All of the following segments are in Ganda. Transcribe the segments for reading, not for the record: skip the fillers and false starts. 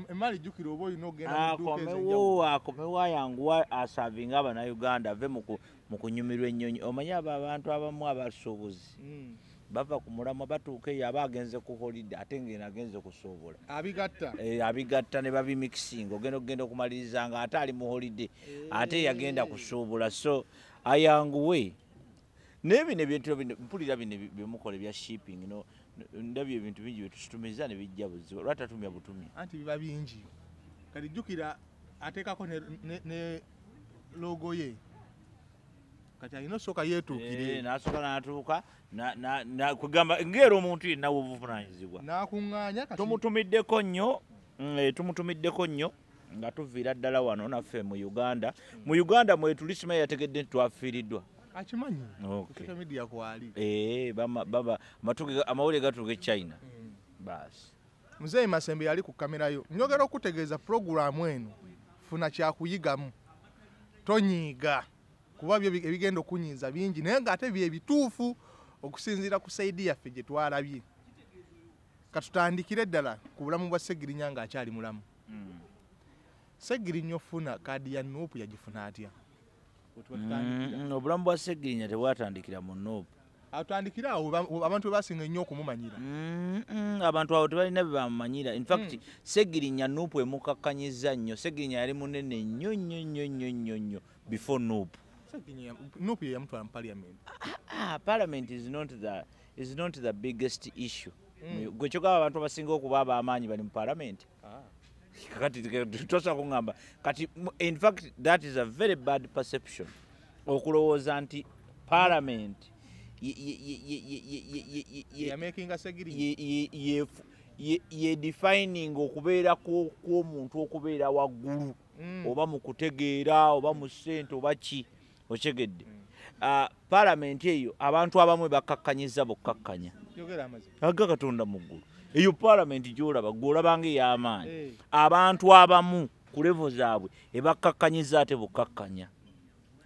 Emaali, jjukira oba olina okugenda mu dduuka ez'enjawulo. Akomewo, akomewo, ayanguwa aservinga Abannayuganda, ave mu kunyumirwa ennyonyi. Omanyi abo abantu abamu abasuubuzi bava ku mulamwa, batuuka eyo aba agenze ku holiday, ate ngeno agenze kusuubula. Abigatta. Eh, abigatta ne babimixinga, ogenda okugenda okumaliriza nga ate ali mu holiday, ate yagenda kusuubula. So ayanguwe. Naye bino ebintu bino mpulira, bino byemukola ebya shipping, no ndabye ebintu bingi byetusitumiza ne bijja buzibu. Lwaki tatumya butumya? Anti biba bingi. Kati jjukira ateekako ne logo ye. Kati alina osooka yeetuukire. Eh, n'asooka n'atuuka kugamba ng'era omuntu yenna w'obuvunaanyizibwa. N'akuŋŋaanya kati. Tumutumiddeko nnyo, tumutumiddeko nnyo nga tuviira ddala wano naffe mu Uganda, mu Uganda mwetuli. Simanyi yategedde nti twafiiriddwa? Akimanyi. Ku social media kwali. Eh, baba amawulire gatuuka e China baasi. Muzeeyi Masembe yali ku kamerayo. Njogera okutegeeza puroguramu eno, funa kyakuyigamu, tonyiiga, kuba byo ebigenda okunyiiza bingi, naye ng'ate bye bituufu okusinziira ku side yaffe gye twalabye. Katutandikire ddala ku bulamu bwa Segirinya ng'akyali mulamu. Segirinya ofuna kaadi ya NUP yagifuna atya? Obulamu bwa Segirinya tebwatandikira mu NUP. Atandikire awo abantu we basinga ennyo okumumanyira. Abantu abo tebalina bye bamumanyira. In fact, Segirinya NUP emukakkanyiza nnyo. Segirinya yali munene nnyo nnyo nnyo nnyo nnyo nnyo before NUP. Segirinya NUP ye yamutwala mu parliament. Ah, parliament is not the biggest issue. Gwe kyogamba abantu abasinga okuba ab'amaanyi bali mu parliament? Kakati tosobola kuŋŋamba kati in fact that is a very bad perception, okulowooza nti parliament yamakinga Segirinya. Ye defining okubeera kw'omuntu okubeera waggulu oba mu kutegeera oba mu ssente oba ki, okyegedde? Ah, parliament eyo abantu abamu bakakkanyiza bokkakkanya. Yogera amazima. Aga Katonda mu ggulu, eyo parliament gyolaba gweolabanga ey'amaanyi, abantu abamu ku level zaabwe ebakakkanyiza ate bukkakkanya,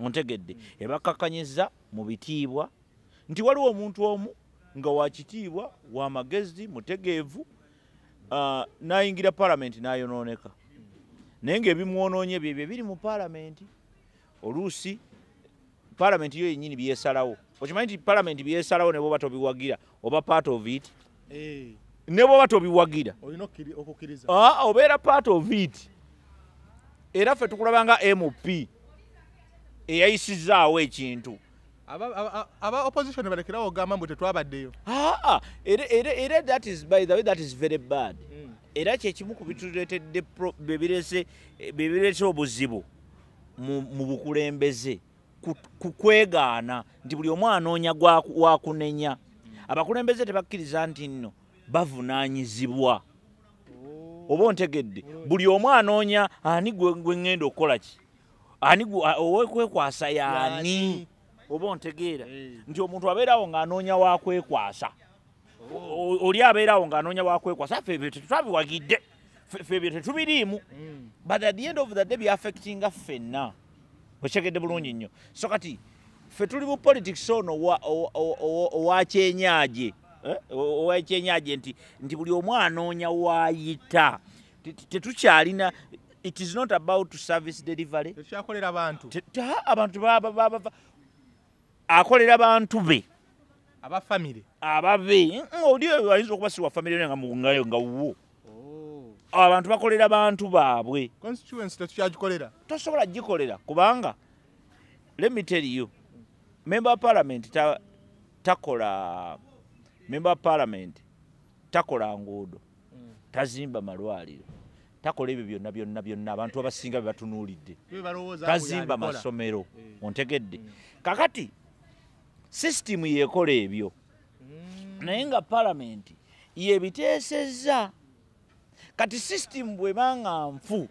ontegedde? Ebakakkanyiza mu bitiibwa, nti waliwo omuntu omu nga wakitiibwa, wamagezi, mutegeevu, n'ayingira palamenti n'ayonooneka, naye ng'ebimwonoonye byebyo biri mu palamenti. Oluusi palamenti yo yennyini byesalawo. Okimanyi nti palamenti byesalawo ne bwoba tobiwagira oba part of it? Ne bwoba tobiwagira olina okukkiriza. Ah, obeera part of it. Era ffe tukulaba nga MP eyayisizaawo ekintu. Aba opposition balekerawo ogamba mbu tetwabaddeyo. Ah, era that is, by the way, that is very bad. Era kyekimu ku bituleetedde bebireese obuzibu mu bukulembeze, ku kwegaana nti buli omu anoonya wakunenya. Abakulembeze tebakkiriza nti nno bavunaanyizibwa, oba ontegedde? Buli omu anoonya ani gwe ŋŋenda okukola ki, ani owekwekwasa yaani, Yaani? Oba ontegeera? Eh. Nti omuntu abeerawo ng'anoonya wakwekwasa. Oli abeerawo ng'anoonya wakwekwasa. Ffe ebyo tetwabiwagidde. Ffe ebyo tetubiriimu. But at the end of the day byaffectinga ffenna, okyegedde bulungi nnyo? So kati ffe tuli mu politics ono owakyenyaje, eh? Owakyenyaje nti buli omu anoonya waayita. Tetukyalina, it is not about service delivery. Tekyakolera abantu. Abantu akolera bantu be. Aba famire. Ababe. Oli oyo ayinza okuba si wa famire nga ngayo nga wuwo. Abantu bakolera bantu baabwe. Constituency tetukyagikolera. Tosobola gikolera kubanga, let me tell you, member of parliament takola, member of parliament takola nguudo, tazimba malwaliro, takola ebyo byonna byonna byonna abantu abasinga bye batunuulidde. Bye balowooza Tazimba mbu yabikola. masomero. Ontegedde? Kakati sisitimu yekola ebyo, naye nga palamenti yebiteesezza. Kati sisitimu bwebanga nfu,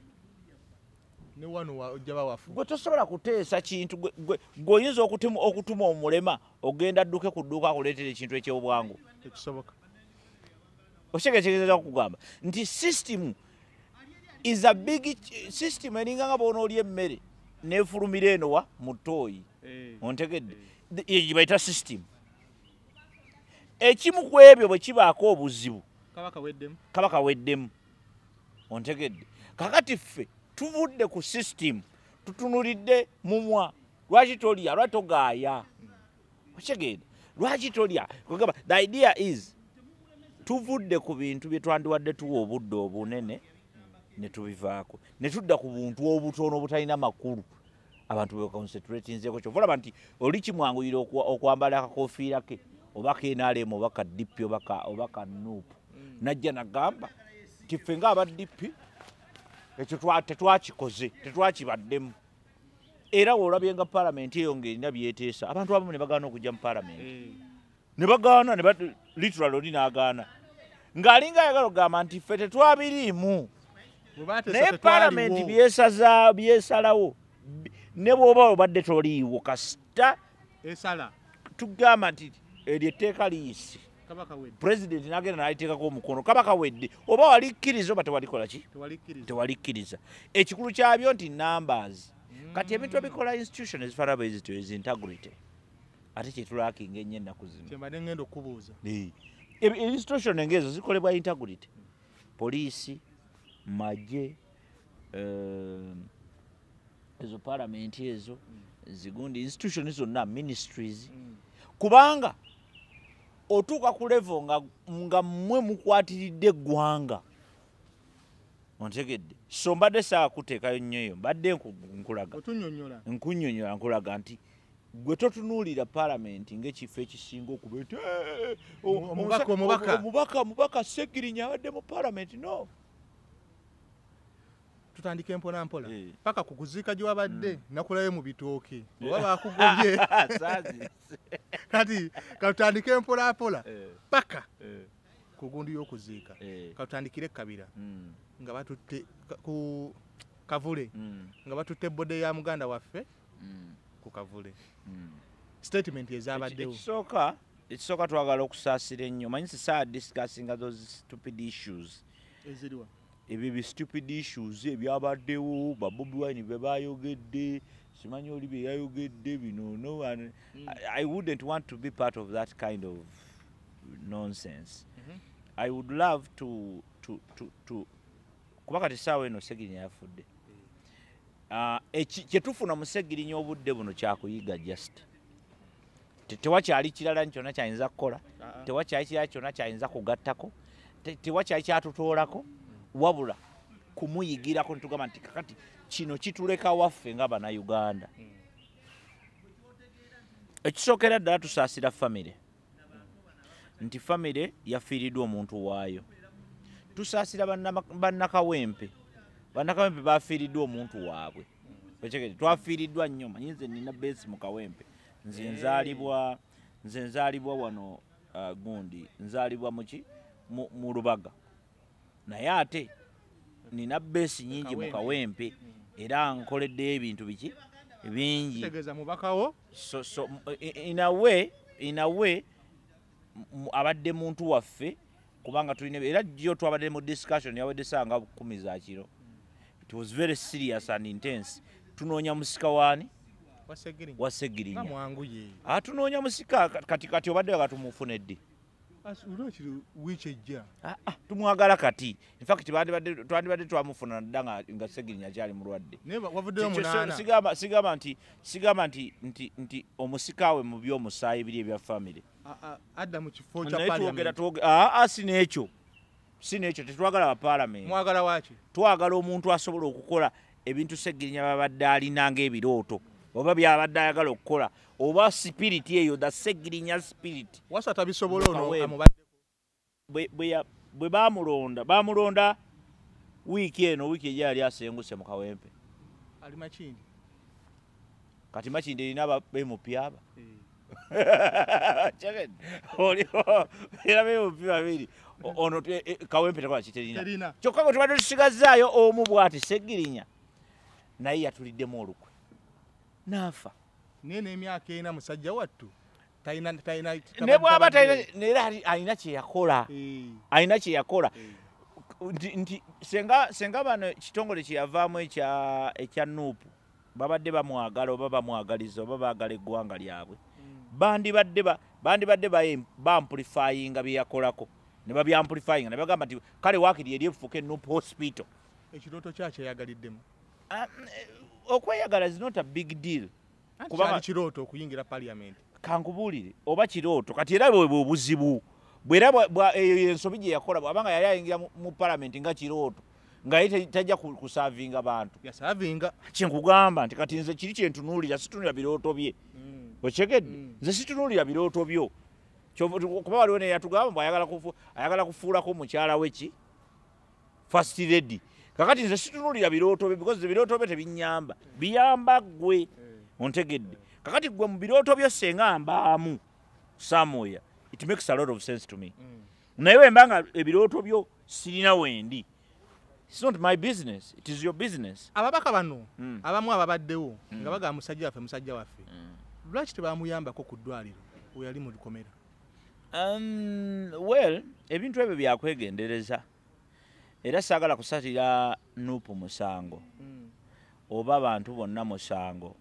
Ne wano ojja bawafu. Gwe tosobola kuteesa kintu. Gwe oyinza okutuma omulema ogenda adduke ku dduuka akuleetera ekintu ekyobwangu? Tekisoboka. Okitegeeza kugamba nti system is a big system, eringa nga bw'onoolya emmere nefulumira eno wa mu ttooyi. Ontegedde? Eyo gye bayita system. Ekimu ku ebyo bwe kibaako obuzibu, Kaba kaweddemu. Kaba kaweddemu. Ontegedde? Kakati ffe tuvudde ku system, tutunulidde mumwa. Lwaki tolya? Lwaki togaaya? Okitegeera? Lwaki tolya? Kugamba, the idea is tuvudde ku bintu bye twandiwadde tuwa obudde obunene ne tubivaako ne tudda ku buntu obutono obutalina makulu, abantu bwe concentratinzeko. Kyova olaba nti oli kimwanguyira okwambala akakofiira ke oba ka NRM oba ka DP oba ka NUP, najja nagamba nti ffe ng'aba DP ekyo tetwakikoze, tetwakibaddemu. Era woolabye nga paalamenti eyo ng'erina byeteesa, abantu abamu ne bagaana okujja mu paalamenti, ne bagaana, ne literally oli n'agaana ng'alinga ayagala okugamba nti ffe tetwabiriimu. Naye paalamenti byesaza byesalawo, ne bw'oba obadde toliiwo kasita esala. Tugamba nti eryo etteeka liyise, pulezidenti n'agenda n'aliteekako omukono, kaba kawedde. Oba walikkiriza oba tewalikola ki, tewalikkiriza. Ekikulu kyabyo nti numbers. Kati ebintu ebikola institution ezifaanana bwe zityo is integrity, ate kyetulakinga ennyo ennaku zino. Kyembadde ngenda okubuuza. Institution ng'ezo zikolebwa integrity. Poliisi, magye, ezo palamenti, ezo zigundi institution zonna, ministries, kubanga otuuka ku level nga mmwe mukwatiridde eggwanga. Ontegedde? So mbadde saawa kuteekayo nnyo eyo, mbadde nkulaga, otunnyonnyola, nkunnyonnyola, nkulaga nti gwe totunuulira paalamenti ng'ekifo ekisinga okuba nti omubaka, omubaka. Omubaka Ssegirinya abadde mu paalamenti. No. Tutandike mpola mpola paka ku kuziika gye wabadde. Nakulayo mu bitooke oba bakugobye. Kati katutandike mpola mpola paka ku gundi y'okuziika. Katutandikire Kabira nga batutte ku Kavule, nga batutte body ya muganda waffe ku Kavule, statement ezabaddewo. Ekisooka twagala okusaasira ennyo. Manyi sisaa discussinga those stupid issues. Eziriwa? Ebyo bi stupid issues ebyabaddewo, ba Bobi Wine bye bayogedde, simanyi oli bye yayogedde bino. No, and I wouldn't want to be part of that kind of nonsense. I would love to kuba kati essaawa eno Segirinya yafudde. Kyetufuna mu Segirinya obudde buno kyakuyiga just. Tewakyali kirala kyonna kyayinza kukola, tewakyali kirala kyonna kyayinza kugattako, tewakyali kyatutoolako, wabula kumuyigirako netugamba nti kakati kino kituleka waffe nga Bannayuganda. Ekisookera ddala, tusaasira famire nti famire yafiiriddwa omuntu waayo. Tusaasira Bannakawempe, Bannakawempe bafiiriddwa omuntu waabwe. Okitegedde? Twafiiriddwa nnyo. Manyi nze nina base mu Kawempe, nze nzaalibwa wano, gundi nzaalibwa muki, mu Lubaga, naye ate nina base nyingi mu Kawempe era nkoleddeyo ebintu biki bingi. Kitegeeza mubakawo. So in a way abadde muntu waffe, kubanga tulina era jjo twabadde mu discussion yabadde saa nga 10 za kiro. It was very serious and intense. Tunoonya musika waani? Wa Segirinya. Wa Segirinya. Nga mwanguye. Atunoonya musika kati obadde katumufune ddi? Lwakiri wiiki ejja. Ah, ah, tumwagala kati. In fact twandibadde twamufuna dda nga Segirinya akyali mulwadde. Naye wavuddeyo 8. Sigamba nti omusika we mu by'omusaayi biri ebya famire. Adda mu kifo kya Naye twogera parliament. Ah, ah, si n'ekyo, tetwagala ba parliament. Mwagala waki? Twagala omuntu asobola okukola ebintu Segirinya babadde alina ng'ebirooto oba byabadde ayagala okukola, oba spirit eyo, the Segirinya spirit. Wasa tabisobola ono Kawempe. amubadde. Bwe bamulonda wiiki eno, wiiki ejja yali asenguse mu Kawempe. Ali Makindi. Kati Makindi erina aba MP aba era ba MP babiri. Ono Kawempe tekola kiterina. Terina. Kyokka gwe tubadde tusigazaayo omu bw'ati, Segirinya, naye yatuliddemu olukwe n'afa. Naye n'emyaka 4 musajja wattu talina Ne bw'aba talina, era alina kye yakola. Alina kye yakola nti senga bano kitongole kye yavaamu ekya NUP babadde bamwagala oba bamwagaliza oba baagala eggwanga lyabwe, bandibadde baamplifyinga bye yakolako. Ne babyamplifying ne bagamba nti kale waakiri eri efuuke NUP hospital. Ekirooto kyakyeyagaliddemu. Okweyagala is not a big deal. Kubanga kirooto okuyingira parliament. Kankubuulire oba kirooto kati era bwe obuzibu bwera eyo ensobi gye yakola bw'abanga yali ayingira mu parliament nga kirooto nga ye tajja kusavinga bantu. Yasavinga. Kyenkugamba nti kati nze kiri kyentunuulira situnuulira birooto bye. Okitegedde? Nze situnuulira birooto byo. Kuba waliwo ne yatugamba mbu ayagala kufuulako mukyala we ki first lady. Kakati nze situnuulira birooto bye because ebirooto bye tebinnyamba, biyamba ggwe. Ontegedde? Kakati ggwe mu birooto byo senga mbaamu somewhere, it makes a lot of sense to me. Naye bwe mba nga ebirooto byo sirina wendi, it's not my business, it is your business. Ababaka bano abamu ababaddewo nga bagamba musajja waffe, musajja waffe, lwaki tebamuyambako ku ddwaliro we yali mu lukomera? Well, ebintu ebyo byakwegendereza era saagala kusatira NUP musango oba abantu bonna musango,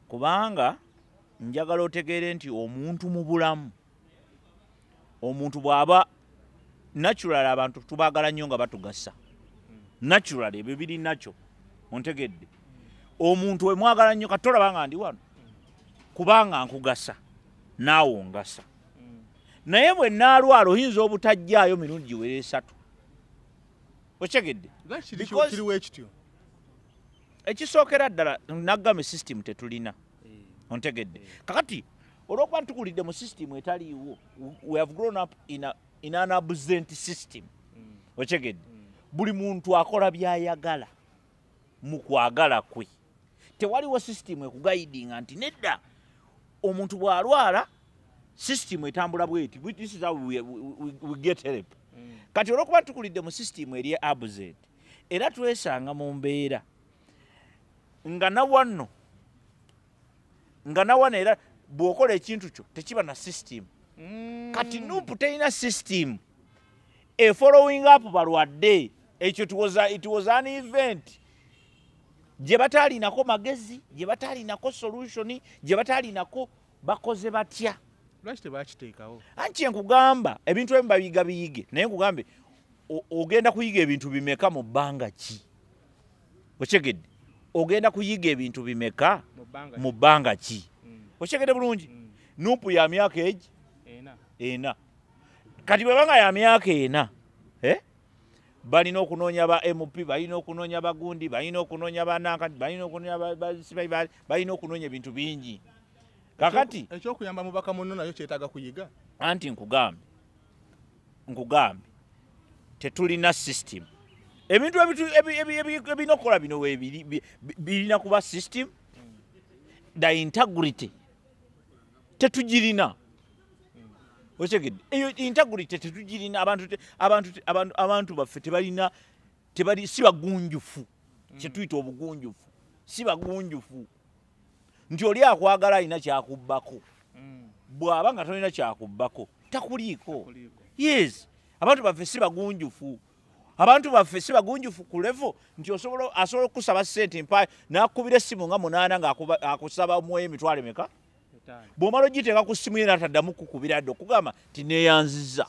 kubanga njagala otegeere nti omuntu mu bulamu, omuntu bw'aba natural, abantu tubaagala nnyo nga batugasa natural, ebyo biri nakyo. Ontegedde? Omuntu we mwagala nnyo, kati tolaba nga ndi wano kubanga nkugasa naawe ongasa, naye bwe naalwala oyinza obutajjaayo mirundi giwera esatu. Okitegedde? Kiriwo ekityo. Ekisookera ddala naggamba system tetulina. Ontegedde? Kakati olw'okuba ntukulidde mu system etaliiwo, we have grown up in an absent system. Okitegedde? Buli muntu akola by'ayagala mu kwagala kwe. Tewaliwo system ekuguidinga nti nedda omuntu bw'alwala system etambula bweti, this is how we get help. Kati olw'okuba tukulidde mu system eri absent, era twesanga mu mbeera nga nawanno nga nawana era bw'okola ekintu kyo tekiba na system. Kati NUP terina system e following up balwadde. Ekyo it was an event gye bataalinako magezi, gye bataalinako solution, gye bataalinako bakoze batya. Lwaki tebakiteekawo? Anti nkugamba ebintu ebimu babiyiga biyige, naye nkugambe ogenda kuyiga ebintu bimeka mu bbanga ki? Okitegedde? Ogenda kuyiga ebintu bimeka mu bbanga ki? Okitegedde bulungi? NUP ya myaka egi ena. Kati bwe banga ya myaka ena, balina okunoonya ba MP, balina okunoonya bagundi, balina okunoonya banankati, balina okunoonya balina okunoonya ebintu bingi. Kakati ekyokuyamba mubaka munno nayo kyetaaga kuyiga. Anti nkugambe tetulina system. Ebintu ebirina okukola bino weebiri birina kuba system. The integrity tetugirina. Okitegedde? Eyo integrity tetugirina. Abantu baffe tebalina, tebali si bagunjufu. Kyetuyita obugunjufu si bagunjufu. Nti oli akwagala alina kyakubbako, bw'aba nga tolina kyakubbako takuliiko. Yes, abantu baffe si bagunjufu. Abantu baffe si bagunjufu ku level nti asobola okukusaba ssente mpa n'akubira essimu nga 8 nga akusaba omuweyo emitwalo emeka, bw'omala ogiteeka ku ssimu ye n'ataddamu kukubira dde okugamba nti neeyanzizza.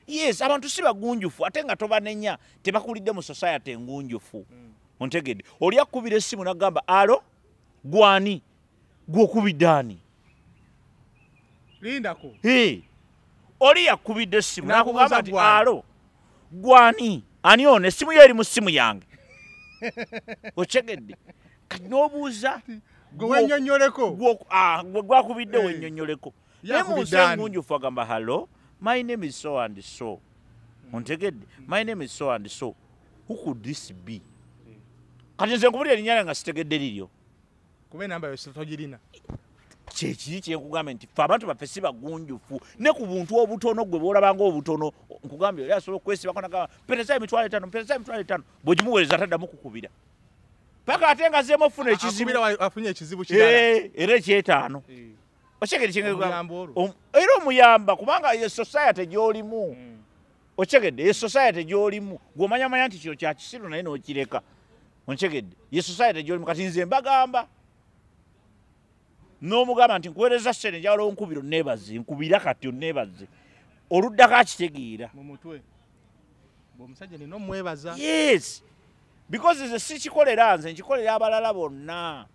Yes, abantu si bagunjufu ate nga tobanenya, tebakulidde mu society engunjufu. Ontegedde? Oli akubira essimu n'agamba alo gwani gw'okubidde ani? Lindako. Oli yakubidde essimu n'akugamba nti alo gwani ani ono essimu yo eri mu ssimu yange. Okitegedde? Kati n'obuuza gwe wennyonnyoleko. Gwe gwakubidde wennyonnyoleko. Naye mu nsi engunjufu agamba hello, my name is so and so. Ontegedde? My name is so and so. Who could this be? Kati nze nkubulira erinnya nga sitegedde liryo. Kuba enamba yo togirina. Kyekiri kyenkugambye nti ffe abantu baffe si bagunjufu ne ku buntu obutono gwe bw'olabanga obutono. Nkugambye oli asobola okwesibako nagamba mpereza emitwalo etaano, mpereza emitwalo etaano, bw'ogimuweereza taddamu kukubira paka ate nga azzeemu okufuna ekizibu. Afunye ekizibu kirala. Era ekyetaano. Okitegedde? Era omuyamba kubanga ye society gy'olimu. Okitegedde? Ye society gy'olimu gw'omanyamanya nti kino kya kisiru naye n'okireka. Ontegedde? Ye society gy'olimu. Kati nze mbagamba n'omugamba nti nkuweereza ssente njagala onkubira onneebaze, nkubira kati onneebaze. Oluddako akitegeera. Mu mutwe. Omusajja nina omwebaza. Yes. Because nze sikikolera nze, nkikolera abalala bonna.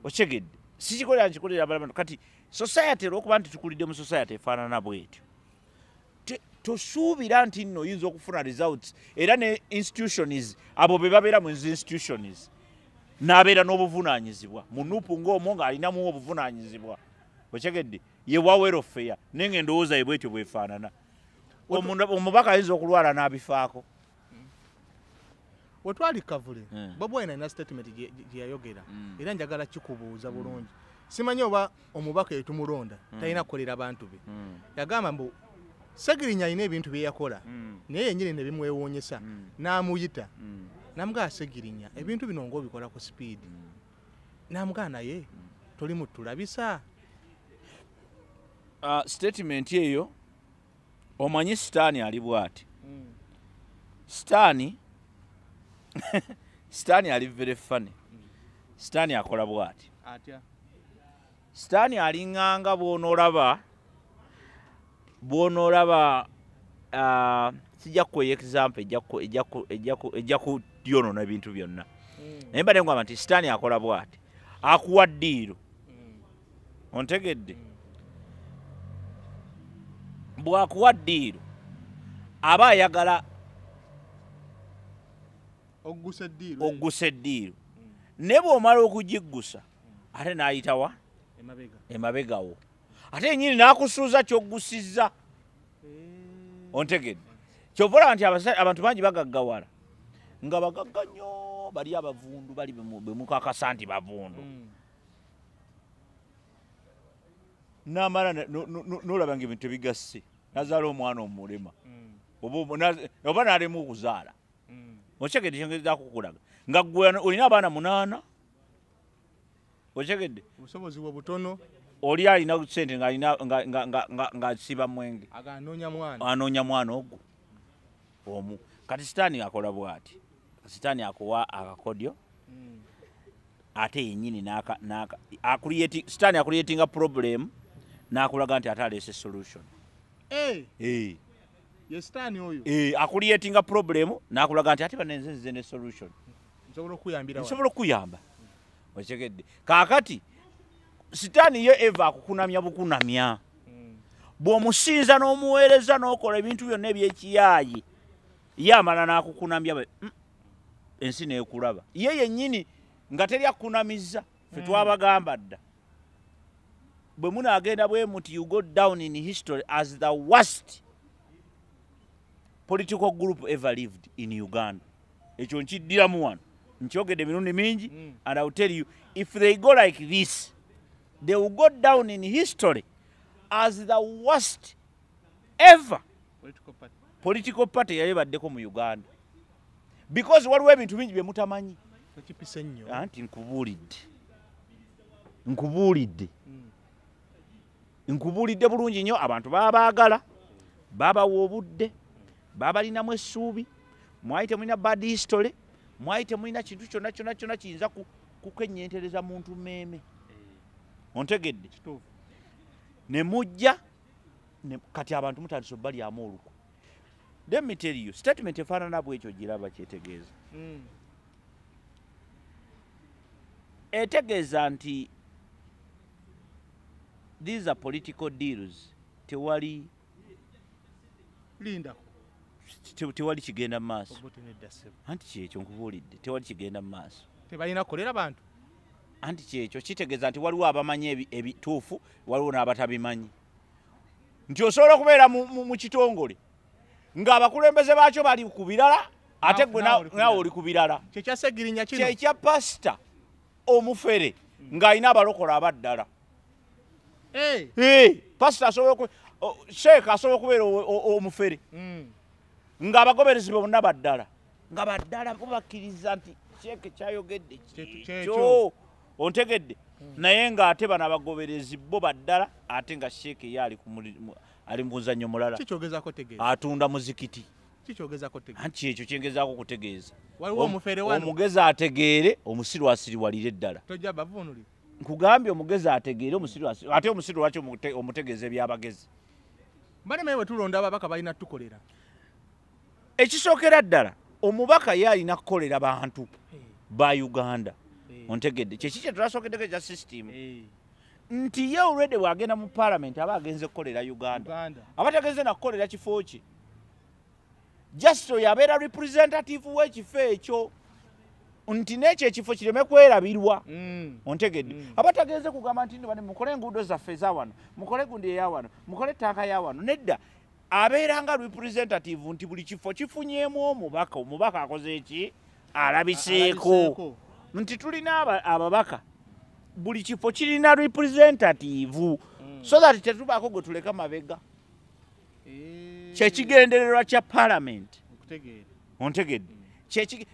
Okitegedde? Sikikolera, nkikolera abalala bonna. Kati society olw'okuba nti tukulidde mu society efaanana bwetyo, tosuubira nti nno oyinza okufuna results. Era ne institutions, abo be babeera mu institutions n'abeera n'obuvunaanyizibwa mu NUP ng'omwo ng'alinamu obuvunaanyizibwa. Okitegedde? Ye wa welfare, naye ng'endowooza ye bwetyo bwefaanana. Omubaka ayinza okulwala n'abifaako. Wetwali Kavule, Bobi Wine alina statement gye yayogera, era njagala kikubuuza bulungi. Simanyi oba omubaka etumulonda talina kukolera bantu be. Yagamba mbu Segirinya alina ebintu bye yakola, naye yennyini ne bimwewuunyisa, n'amuyita n'amugamba, Segirinya, ebintu bino ng'obikola ku speed. N'amugamba, naye toli mutulabisa. Statement eyo, omanyi Sitaani ali bw'ati. Sitaani ali very funny. Sitaani akola bw'ati. Atya? Sitaani alinganga bw'onoolaba sijja kukuwa example ejja kuyonoona ebintu byonna. Naye mbadde ngamba nti Sitaani akola bw'ati. Akuwa ddiiro. Ontegedde? Bw'akuwa ddiiro aba ayagala oggusa eddiiro. Oggusa eddiiro. Naye bw'omala okugiggusa ate n'ayitawa emabega. Emabegawo. Ate yennyini n'akusuuza ky'oggusizza. Ontegedde? Ky'ova olaba nti abantu bangi bagaggawala nga bagagga nnyo, bali abavundu, bali be mukakasa nti bavundu. N'amala n'olaba ng'ebintu tebigasse, n'azaala omwana omulema. Oba n'alema okuzaala. Okitegedde kye ngezaako okukulaga? Nga ggwe olina abaana 8. Okitegedde? Obusobozi bwe butono. Oli alina ssente ng'asiba mwenge. Anoonya mwana. Anoonya mwana ogwo omu. Kati Sitaani akola bw'ati. Sitaani akuwa akakodyo, ate yennyini Sitaani acreatinga problem n'akulaga nti ate aleese solution. Ye Sitaani oyo. Acreatinga problem n'akulaga nti ate bano nze nzize ne solution. Nsobola okuyambira wano. Nsobola okuyamba. Okitegedde? Kaakati Sitaani ye eva akukunamya bukunamya. Bw'omusinza n'omuweereza n'okola ebintu byonna eby'ekiyaayi, ye amala n'akukunamya, ensi n'ekulaba. Ye yennyini nga teri akukunamizza, ffe twabagamba dda. Bwe munaagenda bwe muti, you go down in history as the worst political group ever lived in Uganda. Ekyo nkiddiramu wano. Nkyogedde emirundi mingi, and I will tell you, if they go like this, they will go down in history as the worst ever political party, political party yali ebaddeko mu Uganda. Because waliwo ebintu bingi bye mutamanyi. Ekipise nnyo. Anti nkubuulidde. Nkubuulidde. Nkubuulidde bulungi nnyo, abantu baba baagala, babawa obudde, babalinamu essuubi, mwali temulina bad history, mwali temulina kintu kyonna kyonna kyonna kiyinza kukenyentereza muntu mmeeme. Ontegedde? Kituufu. Ne mujja, kati abantu mutandise obbalyamu olukwe. Let me tell you, statement efaanana bw'etyo giraba kyetegeeza. Etegeeza nti these are political deals. Tewali Lindako. Tewali kigenda mu maaso. Obote nedda ssebo. Anti kyekyo nkubuulidde, tewali kigenda mu maaso. Tebalina kukolera bantu. Anti kyekyo kitegeeza nti waliwo abamanyi ebituufu, waliwo n'abatabimanyi. Nti osobola okubeera mu kitongole ng'abakulembeze baakyo bali ku birala, ate gwe Naawe oli ku naawe birala. oli ku birala. Kyekya Segirinya kino. Kyekya pasita omufere ng'alina abalokola abaddala. Pasita asobola sheeka asobola okubeera omufere ng'abagoberezi be bonna baddala, nga baddala bo bakkiriza nti sheeke kyayogedde Kyekyo. kyekyo. Ontegedde? Naye ng'ate bano abagoberezi bo baddala, ate nga sheeke ye ali mu muzannyo mulala. Kikyogezaako tegeeza. Atunda muzikiti. Kikyogezaako tegeeza. Anti ekyo kyengezaako kutegeeza. Waliwo omufere wano. Omugezi ategeere, omusiru asiriwalire ddala. Tojja bavuunulira. Nkugambye omugezi ategeere, omusiru ate omusiru lwaki omutegeeza ebyabagezi? Mbale bwe tulonda ababaka balina tukolera. Ekisookera ddala omubaka ye alina kukolera bantu ba Uganda. Ontegedde kyeki kye twasookeddeko ekya system nti ye already bw'agenda mu parliament aba agenze kukolera Uganda, aba tagenze na kukolera kifo kye. Just oyo abeera representative w'ekifo ekyo nti n'ekyo ekifo kireme kwerabirwa. Ontegedde aba tagenze kugamba nti nno mukole enguudo zaffe eza wano, mukole gundi eya wano, mukole ettanka ya wano. Nedda, abeera nga representative nti buli kifo kifunyeemu omubaka, omubaka akoze eki alabiseeko. Nti tulina ababaka buli kifo kirina representative so that tetubaako gwe tuleka mabega. Kyekigendererwa kya parliament. Ontegedde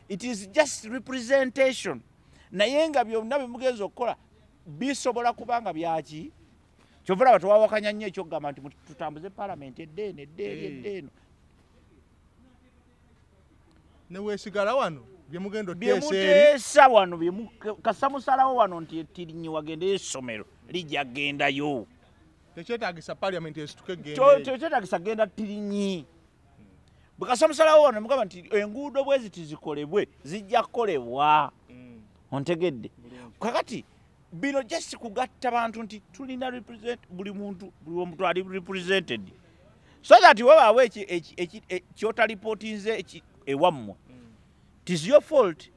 it is just representation. Naye nga byonna byemugenza okukola bisobola kubanga byaki. Kyova olaba twawakanya nnyo ekyokugamba nti tutambuze parliament edde eno edde eri edde eno. Ne weesigala wano byemugenda oteesa wano kasa musalawo wano nti ettirinyi wagende essomero lijja gendayo. Tekyetaagisa parliament esituke genda. Tekyetaagisa genda ttirinyi. Bwe kasa musalawo wano mugamba nti enguudo bwe ziti zikolebwe zijja kukolebwa. Ontegedde. Kakati bino just kugatta bantu nti tulina represent buli muntu buli omuntu ali represented so that webaawo kyotalipotinze ewammwe. It is your fault.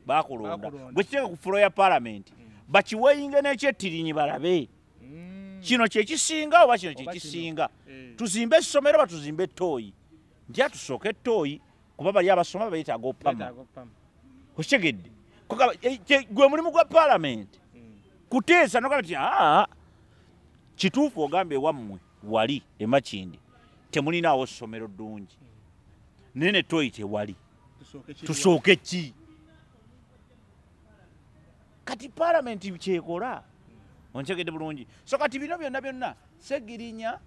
Bakulonda gwe kiteeka ku floor ya parliament bakiweyinge n'ekyettirinyi balabe kino kyekisinga oba kino kyekisinga. Tuzimbe essomero oba tuzimbe ettooyi. Nti atusooke ettooyi kuba bali abasoma beetaaga opama. Okitegedde gwe mulimu gwa parliament kuteesa nogamba nti aa kituufu ogambye ewammwe wali e Makindye temulinaawo ssomero ddungi naye n'ettooyi tewali, tusooke ki? Kati parliament kyekola. Ontegedde bulungi. So kati bino byonna byonna Ssegirinya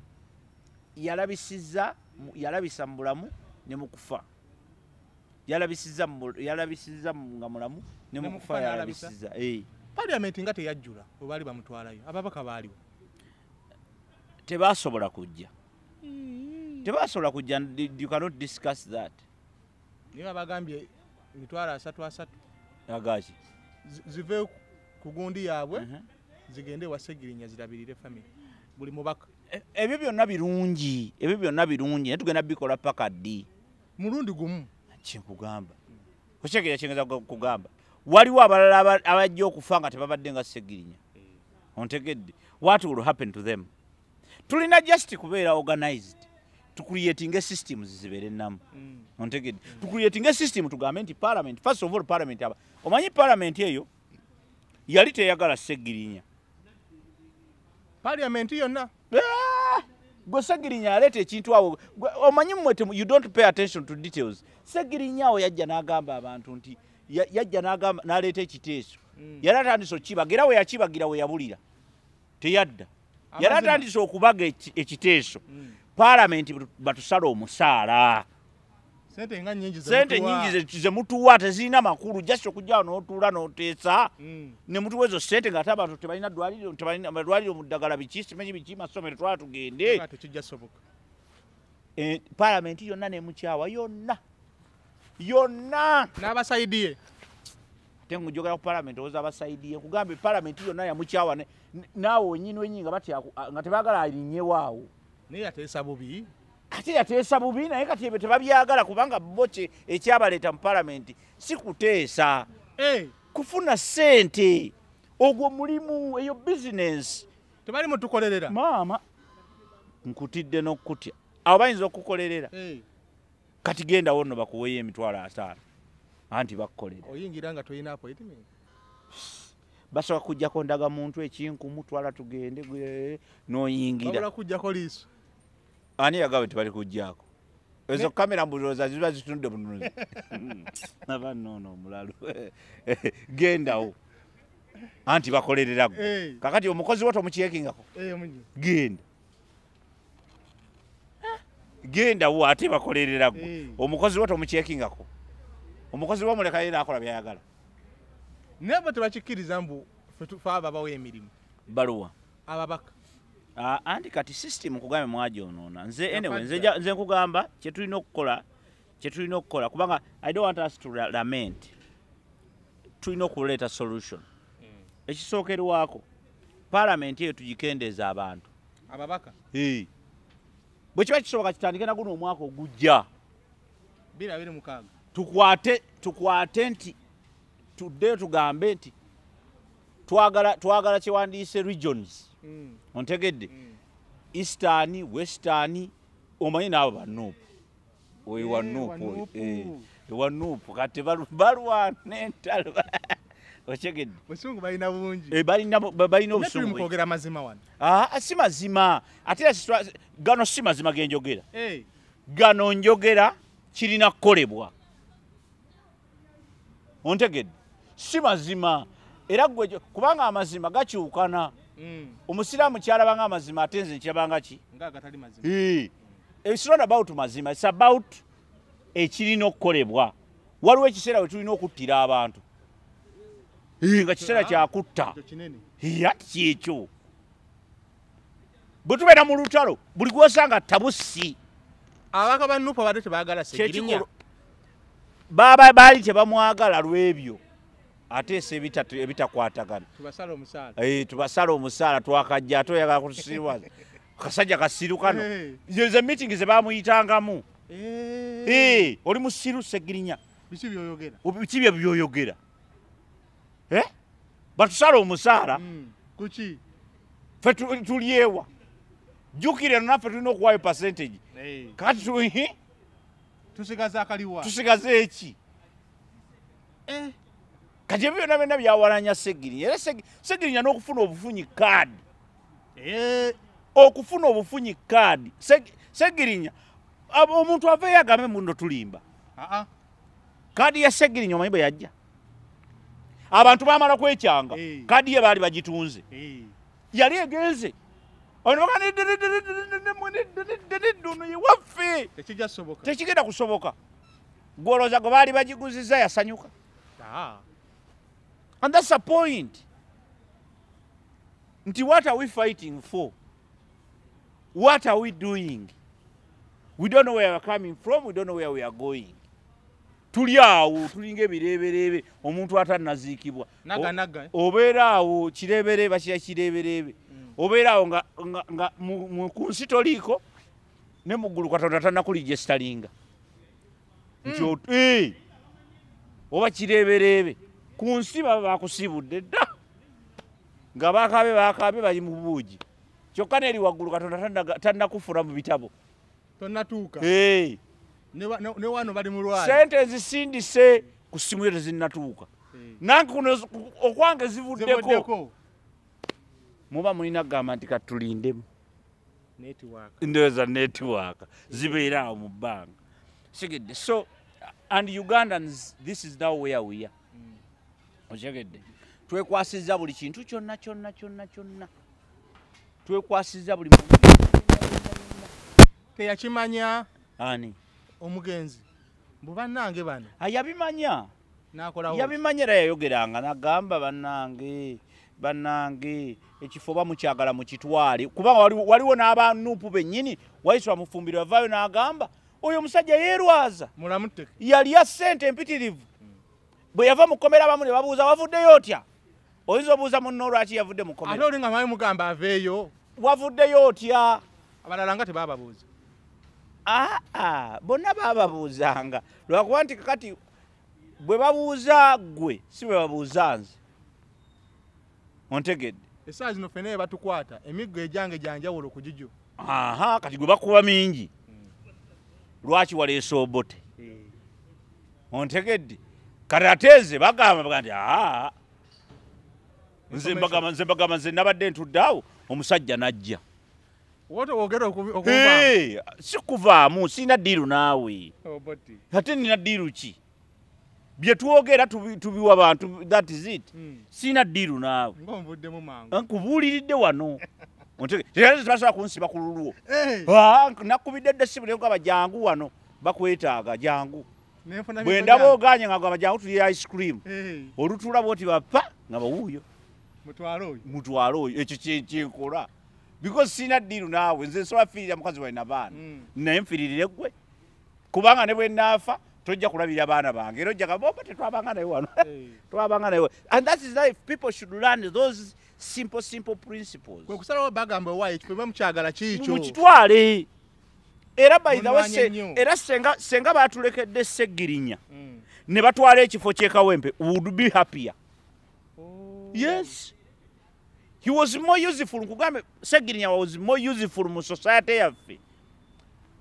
yalabisizza yalabisa mu bulamu ne mu kufa. Yalabisizza nga mulamu ne mu kufa yalabisizza. Parliament nga teyajjula bwe baali bamutwalayo ababaka baaliwo tebasobola kujja. Tebasobola kujja. You cannot discuss that. Niba bagambye emitwalo 3 agaki zive ku gundi yaabwe zigende wa Ssegirinya zirabirire family buli mubaka. Ebyo byonna birungi, ebyo byonna birungi naye tugenda bikola paka ddi? Mulundi gumu. Kyenkugamba okitegeera kyengeza kugamba waliwo abalala abajja okufa nga tebabadde nga Ssegirinya. Ontegedde what will happen to them? Tulina just kubeera organized tucreatinge systems zibeere nnamu. Ontegedde tucreatinge system tugambe nti parliament first of all parliament aba omanyi parliament eyo yali teyagala Ssegirinya. Parliament yonna gwe Ssegirinya aleeta ekintu awo omanyi mmwe you don't pay attention to details. Ssegirinya awo yajja n'agamba abantu nti yajja n'agamba n'aleeta ekiteeso. Yali atandise okukibaga era we yakibagira we yabulira teyadda. Yali atandise okubaga ekiteeso. Parliament batusala omusaala. Sente nga nnyingi ze mutuwa tezirina makulu just okujja n'otuula n'oteesa ne mutuwa ezo sente ng'ate abantu tebalina ddwaliro tebalina amalwaliro mu ddagala biki simanyi biki masomero twala tugende. Tekijja soboka. Parliament yonna n'emukyawa yonna yonna n'abasaidiye. Ate ng'ojogera ku parliament owoza abasaidiye nkugambye parliament yonna yamukyawa naawe wennyini wennyini nga batya nga tebaagala alinnyewo awo. Naye yateesa bubi. Ate yateesa bubi naye kati ebyo tebabyagala kubanga bo ekyabaleeta mu parliament si kuteesa. Kufuna ssente ogwo mulimu eyo bizinensi. Tebali mutukolerera. Maama nkutidde n'okutya. Abo bayinza okukolerera. Kati gendawo nno bakuweeyo emitwalo 50 anti bakukolera. Oyingira nga toyina appointment. Basobola kujjako ndagamuntu ekinkumu twala tugende n'oyingira. Basobola kujjako liiso. Ani yagambye tebali kujjako? Ezo kamera mbulooza ziba zitunudde bununuzi. Naba nno omulalu. Gendawo. Anti bakolerera gwe. Kakati omukozi wo tomukyekingako. Genda. Gendawo ate bakolerera gwe. Omukozi wo tomukyekingako. Omukozi wo muleka yera akola byayagala. Naye bo tebakikkiriza mbu ffe ababawa emirimu. Baluwa. Ababaka. Anti kati system kugambe mwagyonoona. Nze anyway, nze nkugamba kye tulina okukola kubanga I don't want us to lament. Tulina okuleeta solution. Ekisookerwako parliament eyo tugikendeeza abantu. Ababaka. Bwe kiba kisoboka kitandike na guno omwaka ogujja. 2026. Tukwate nti tuddeyo tugambe nti twagala kyewandiise regions. Ontegedde? Eastern, Western, omanyi n'abo ba Nuupu. Oyo wa Nuupu. Wa Nuupu kati balwana entalo. Otegedde? Busungu balina bungi. Balina obusungu. Tuli mu kwogera mazima wano. Si mazima. Ate era gano si mazima ge njogera. Gano njogera kirina kukolebwa. Ontegedde? Si mazima. Era gwe kubanga amazima gakyukana. Omusiraamu kyalabanga amazima ate nze nkyabanga ki? Nga agatali mazima. It's not about mazima, it's about ekirina okukolebwa. Waliwo ekiseera we tulina okuttira abantu. Nga kiseera kyakutta. Ati kyekyo. Bwe tubeera mu lutalo, buli gw'osanga tabusi. Ababaka ba Nuupu abadde tebaagala Ssegirinya. Baba baali tebamwagala lw'ebyo. Ateesa ebitakwatagana. Tubasala omusaala. Tubasala omusaala twakajja ate oyagala kutusiruwaza. Kasajja kasiru kano. Ze meeting ze baamuyitangamu. Oli musiru Ssegirinya. Biki by'oyogera? Biki by'oyogera? Batusala omusaala. Kuki? Ffe tulyewa. Jjukira eno naffe tulina okuwaayo percentage. Kati tusigaze akaliwa. Tusigaze eki? Kati ebyo byonna byonna byawalanya Ssegirinya. Era Ssegirinya n'okufuna obufunyi kaadi. Okufuna obufunyi kaadi. Ssegirinya omuntu aveeyo agambe muno tulimba. Kaadi ya Ssegirinya omanyi bwe yajja. Abantu baamala kwekyanga. Kaadi ye baali bagitunze. Yali egenze. Ono waffe. Tekigenda kusoboka. Gw'olowooza gwe baali bagiguzizza yasanyuka. And that's the point. Nti what are we fighting for? What are we doing? We don't know where we are coming from, we don't know where we are going. Tuli awo, tulinga ebireebereebe, omuntu atannaziikibwa. Naga. Obeera awo, kireebereebe, bakira kireebereebe. Obeera awo nga ku nsi toliiko, ne mu ggulu Katonda tannakuligestalinga. Nti oba kireebereebe. Ku nsi baba bakusibudde dda. Nga baakaabye bali mu buugi. Kyokka n'eri waggulu Katonda tannakufuna mu bitabo. Tonnatuuka. Ne wano bali mu lwali. Ssente ezisindise ku ssimu yo tezinnatuuka. Nange kuno okwange zivuddeko. Muba mulina kugamba nti katulindemu. Network. Ndowooza network zibeera awo mu bbanga. Sigedde. So, and Ugandans, this is now where we are. Otegedde. Twekwasizza buli kintu kyonna kyonna kyonna kyonna. Twekwasizza buli muntu. Teyakimanya. Ani? Omugenzi. Mbu bannange bano. Yabimanya. N'akolawo. Yabimanya era yayogeranga n'agamba bannange bannange ekifo bamukyagala mukitwale. Kubanga waliwo n'aba Nuupu bennyini Waiswa Mufumbiro yavaayo n'agamba oyo omusajja yeerwaza. Mulamutteke. Yalya ssente empitirivu. Bwe yava mu kkomera abamu ne babuuza wavuddeyo otya? Oyinza obuuza munno lwaki yavudde mu kkomera? Ate oli nga mwali mugamba aveeyo. Wavuddeyo otya? Abalala nga tebababuuza. Bonna baababuuzanga. Lwakuba nti kakati bwe babuuza ggwe si bwe babuuza nze. Ontegedde. Essaawa zino ffenna batukwata emiggo egyange gya njawulo ku gigyo. Kati gwe bakuba mingi. Lwaki waleese Obote? Ontegedde. Kati ate nze bagamba nti nze mbagamba nze nabadde ntudde awo omusajja n'ajja. Si kuvaamu, sirina ddiiru naawe. Ate nina ddiiru ki? Bye twogera tubiwa bantu, that is it. Sirina ddiiru naawe. Nkubuuliridde wano. Tebasobola kunsiba ku lulwo. Nakubidde dda essimu ne nkugamba jangu wano, bakwetaaga jangu. Bwe ndaba ogaanye nga ngamba jangu tulye ice cream. Olutuula bw'oti bapa nga bawuuyo. Mutwale oyo. Mutwale oyo. Ekyo kye nkola. Because sina deal naawe, nze nsobola fiirira mukazi wange n'abaana. Naye nfiiririre ggwe. Kubanga ne bwe naafa tojja kulabirira baana bange. Era ojja gamba oba tetwabanga naye wano. Twabanga naye. And that is life. People should learn those simple, simple principles. Kwe kusalawo bagamba owaaye ekifo mukyagala kiikyo. Mukitwale. Era by the way, era senga batulekedde Ssegirinya. Ne batwala ekifo ky'e Kawempe, would be happier. Oh. Yes. He was more useful, nkugambe Ssegirinya was more useful mu society yaffe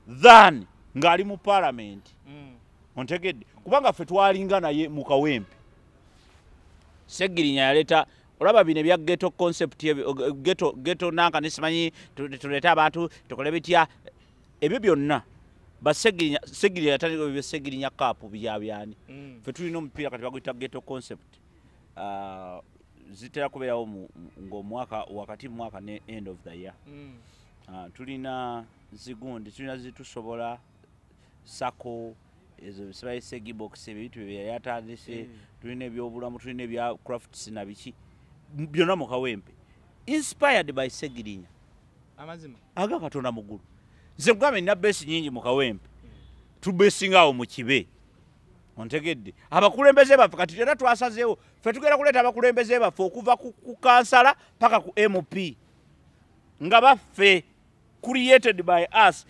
than ng'ali mu parliament. Ontegedde kubanga ffe twalinga naye mu Kawempe. Ssegirinya yaleeta olaba bino ebya ghetto concept, ghetto nanka nesimanyi tuleete abantu tukole bitya ebyo byonna. Ba Ssegirinya yatandika ebyo Ssegirinya Cup bya byani. Ffe tulina omupiira kati baguyita ghetto concept. Zitera kubeerawo ng'omwaka wakati mu mwaka ne end of the year. Tulina zigundi, tulina zitusobola sako ezo sibaye Ssegibox ebintu bye yatandise, tulina ebyobulamu, tulina ebya crafts na biki byonna mu Kawempe. Inspired by Ssegirinya. Amazima. Aga Katonda mu ggulu. Nze nkugambe nina base nnyingi mu Kawempe. Tubesinga mu kibe. Ontegedde. Abakulembeze baffe kati era twasazeewo ffe tugenda kuleeta abakulembeze baffe okuva ku kansala paka ku MP nga baffe created by us.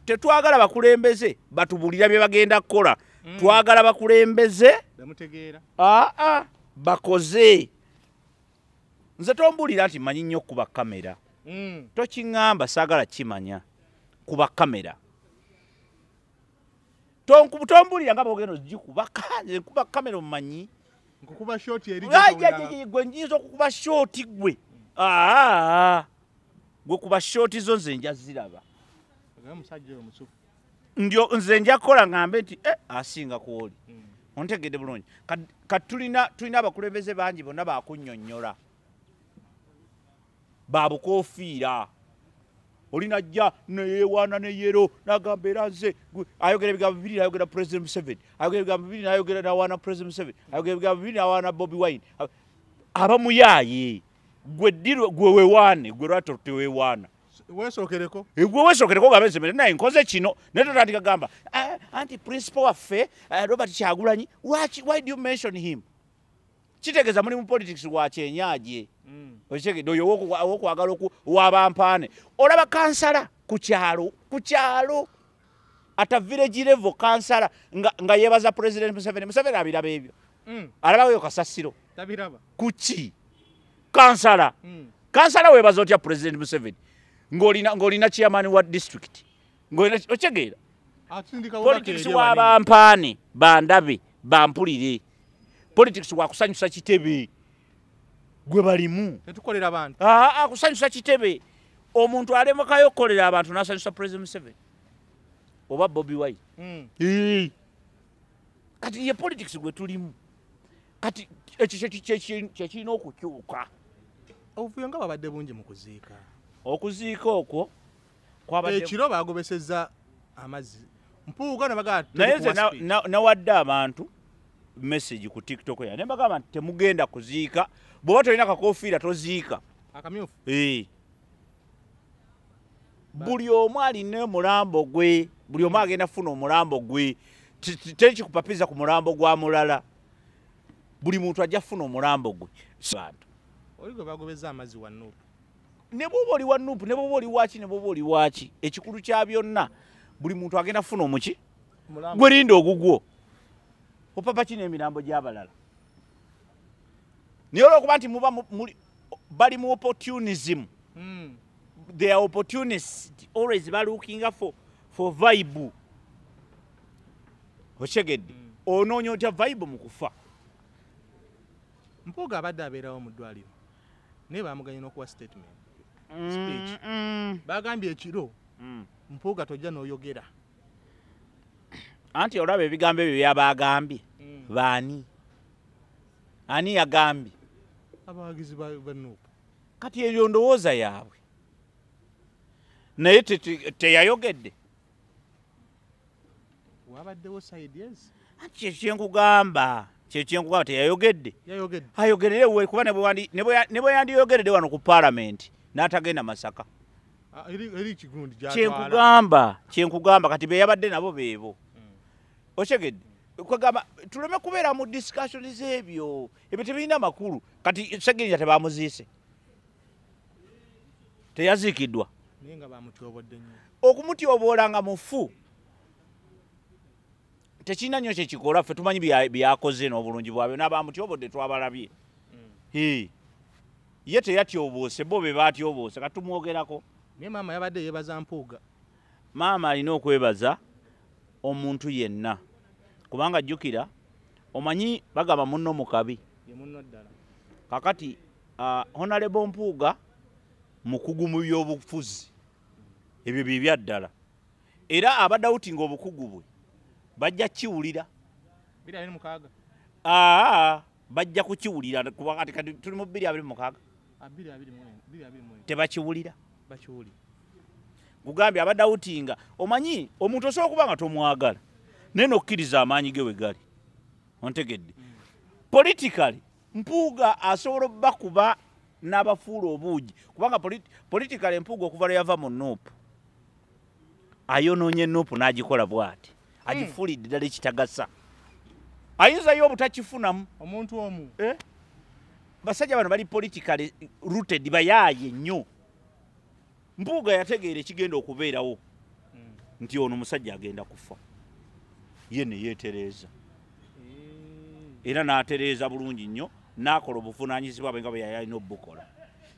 Tetwagala bakulembeze batubulira bye bagenda kukola. Twagala bakulembeze bamutegeera. Bakoze. Nze tombulira nti mmanyi nnyo kuba kamera. Tokiŋŋamba saagala kimanya kuba kamera. Tombulira nga bw'ogenda ogikuba nkuba kamera omumanyi. Nkukuba shoti eri gwe nnyinza okukuba shoti gwe. Gwe kuba shoti zo nze nja ziraba. Nze nja kukola ngambe nti asinga kwoli. Ontegedde bulungi. Kati tulina abakulembeze bangi bonna bakunnyonnyola. Babukofiira. Olina ajja neyewaana neyero n'agamba era nze ayogera ebigambo bibiri n'ayogera President Museveni, ayogera ebigambo bibiri n'ayogera n'awaana President Museveni, ayogera ebigambo bibiri n'awaana Bobi Wine. Abamuyaaye gwe ddirwe gwe weewaane gwe lwaki teweewaana? Weesookereko. Gwe weesookereko ogambe nze naye nkoze kino naye totandika gamba anti principal waffe Robert Kyagulanyi, why do you mention him? Kitegeeza muli mu politics wa kyenyaje. Okitegedde oyo owokwagala wabampaane. Olaba kansala ku kyalo ata village level kansala nga yeebaza President Museveni. Museveni abiraba ebyo. Alabayo kasasiro. Tabiraba. Kuki? Kansala. Kansala weebaza otya President Museveni? Ng'olina chairman wa district. Ng'olina okitegeera. Politics wabampaane bandabe bampulire. Politics wakusanyusa kitebe. Gwe balimu. Tetukolera abantu. Kusanyusa kitebe. Omuntu alemekayo okukolera abantu n'asanyusa President Museveni. Oba Bobi Wine. Kati ye politics gwe tulimu. Kati ekyo kyekirina okukyuka. Obuvuyo nga babadde bungi mu kuziika. Okuziika okwo kwabadde ekiro bagobesezza amazzi. Mpuuga ne bagamba naye nze nawadde abantu message ku TikTok ya ne bagamba nti temugenda kuziika bw'oba tolina kakofiira toziika. Akamyufu. Buli omu alina omulambo gwe, buli omu agenda kufuna omulambo gwe. Teri kikupapiza ku mulambo gwa mulala. Buli muntu ajja kufuna omulambo gwe. Oli gwe bagobezza amazzi wa Nuupu. Ne bw'oba oli wa Nuupu, ne bw'oba oli waaki, ne bw'oba oli waaki, ekikulu kya byonna buli muntu agenda kufuna omuki? Gwe linda ogugwo. Opapa kino emirambo gy'abalala. Naye olw'okuba nti muba bali mu opportunism. They are opportunists, always looking for vibe. Okitegedde. Onoonya otya vibe mu kufa? Mpuuga abadde abeerawo mu ddwaliro. Naye baamuganye n'okuwa statement. Speech. Bagambye ekiro Mpuuga tojja n'oyogera. Anti olaba ebigambo ebyo byabagambye. Baani? Ani yagambye? Abawagizi ba Nuupu. Kati eyo ndowooza yaabwe. Naye teyayogedde. Wabaddewo side yes. Anti kyenkugamba teyayogedde. Yayogedde. Ayogerere we kuba ne bwe yandiyogeredde wano ku parliament n'atagenda Masaka. Kyenkugamba kati beyabadde nabo beebo. Okyegedde? Kwegamba tuleme kubeera mu discussion z'ebyo, ebyo tebirina makulu. Kati Ssegirinya tebamuziise, teyaziikiddwa, okumutyoboola nga mufu tekirina nnyo kyekikola. Ffe tumanyi byakoze n'obulungi bwabyo, n'abamutyobodde twabalabye. Ye teyatyoboose, bo be batyoboose, kati tumwogerako. Naye maama yabadde yeebaza Mpuuga. Maama alina okwebaza omuntu yenna, kubanga jjukira omanyi bagamba munno mu kabi. Kakati Honorable Mpuuga mukugu mu byobufuzi, ebyo bye bya ddala, era abadawutinga obukugu bwe bajja kiwulira. 2026 bajja kukiwulira, kuba kati tuli mu 2026. Tebakiwulira, kugambye abadawutinga. Omanyi omuntu osobola okuba nga tomwagala naye n'okkiriza amaanyi ge we gali. Ontegedde? Politically Mpuuga asobola obbakuba n'abafuula obuugi, kubanga politically Mpuuga okuva lwe yava mu NUP ayonoonye NUP n'agikola bw'ati, agifuulidde ddala ekitagasa, ayinzayo obutakifunamu omuntu omu. Basajja bano bali politically rooted, bayaaye nnyo. Mpuuga yategeera ekigenda okubeerawo nti ono musajja agenda kufa, ye ne yeetereeza, era n'atereeza bulungi nnyo, n'akola obuvunaanyizibwa bwe nga bwe yali alina obukola.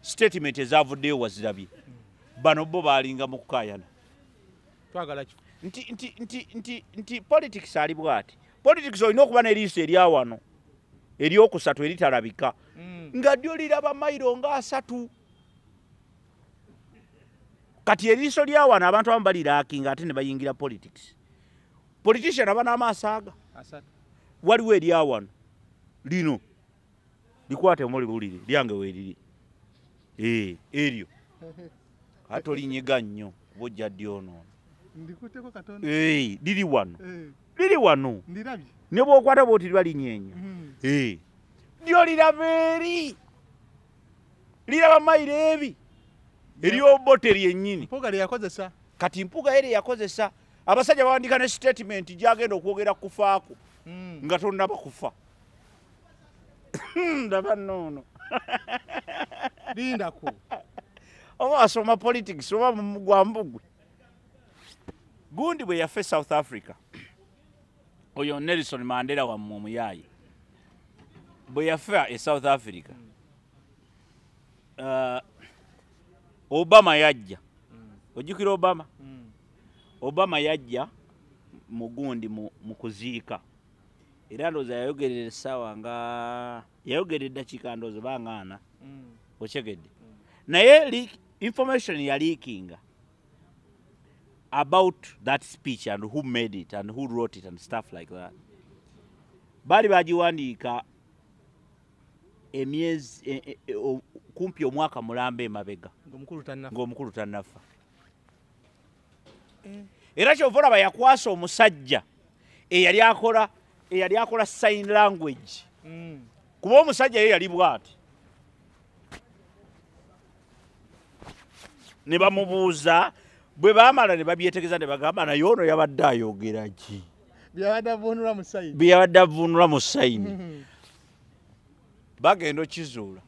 Statement ezavuddeyo wazirabye, bano bo baalinga mu kukaayana nti nti nti nti nti politics ali bw'ati. Politics olina okuba n'eriiso erya wano eryokusatu eritalabika, nga ddyo liraba mayiro nga 3. Kati eriiso lya wano abantu abamu baliraakinga ate ne bayingira politics. Politician aba n'amaaso aga waliwo erya wano lino likwate muliwulire lyange weeriri eryo ate olinyiga nnyo kuba ojja ddyonoona. Liri wano, liri wano, ne bw'okwata bw'oti liba linyeenya. Lyo liraba eri, liraba mayiro ebi eryobote lyennyini. Mpuuga lye yakozesa. Kati Mpuuga ye lye yakozesa. Abasajja bawandiika ne statement gy'agenda okwogera kufaako nga tonnaba kufa. Ndaba nnoono. Lindako. Oba wasoma politics oba gwa mbugwe. Gundi bwe yafa South Africa, oyo Nelson Mandela wammwe omuyaaye bwe yafa e South Africa, Obama yajja. Ojjukira Obama? Obama yajja mu gundi mu kuziika, era ndowooza yayogerera essaawa nga yayogerera eddakiika ndowooza bangaana. Okyegedde? Naye information yaliikinga about that speech and who made it and who wrote it and stuff like that. Baali bagiwandiika emyezi kumpi omwaka mulamba emabega ng'omukulu tannafa. Era kyova olaba yakwasa omusajja eyali akola sign language, kuba omusajja ye yali bw'ati. Ne bamubuuza, bwe baamala ne babyetegeza ne bagamba naye ono yabadde ayogera ki? Byabadde avvuunula mu sayini. Byabadde avvuunula mu sayini. Bagenda okizuula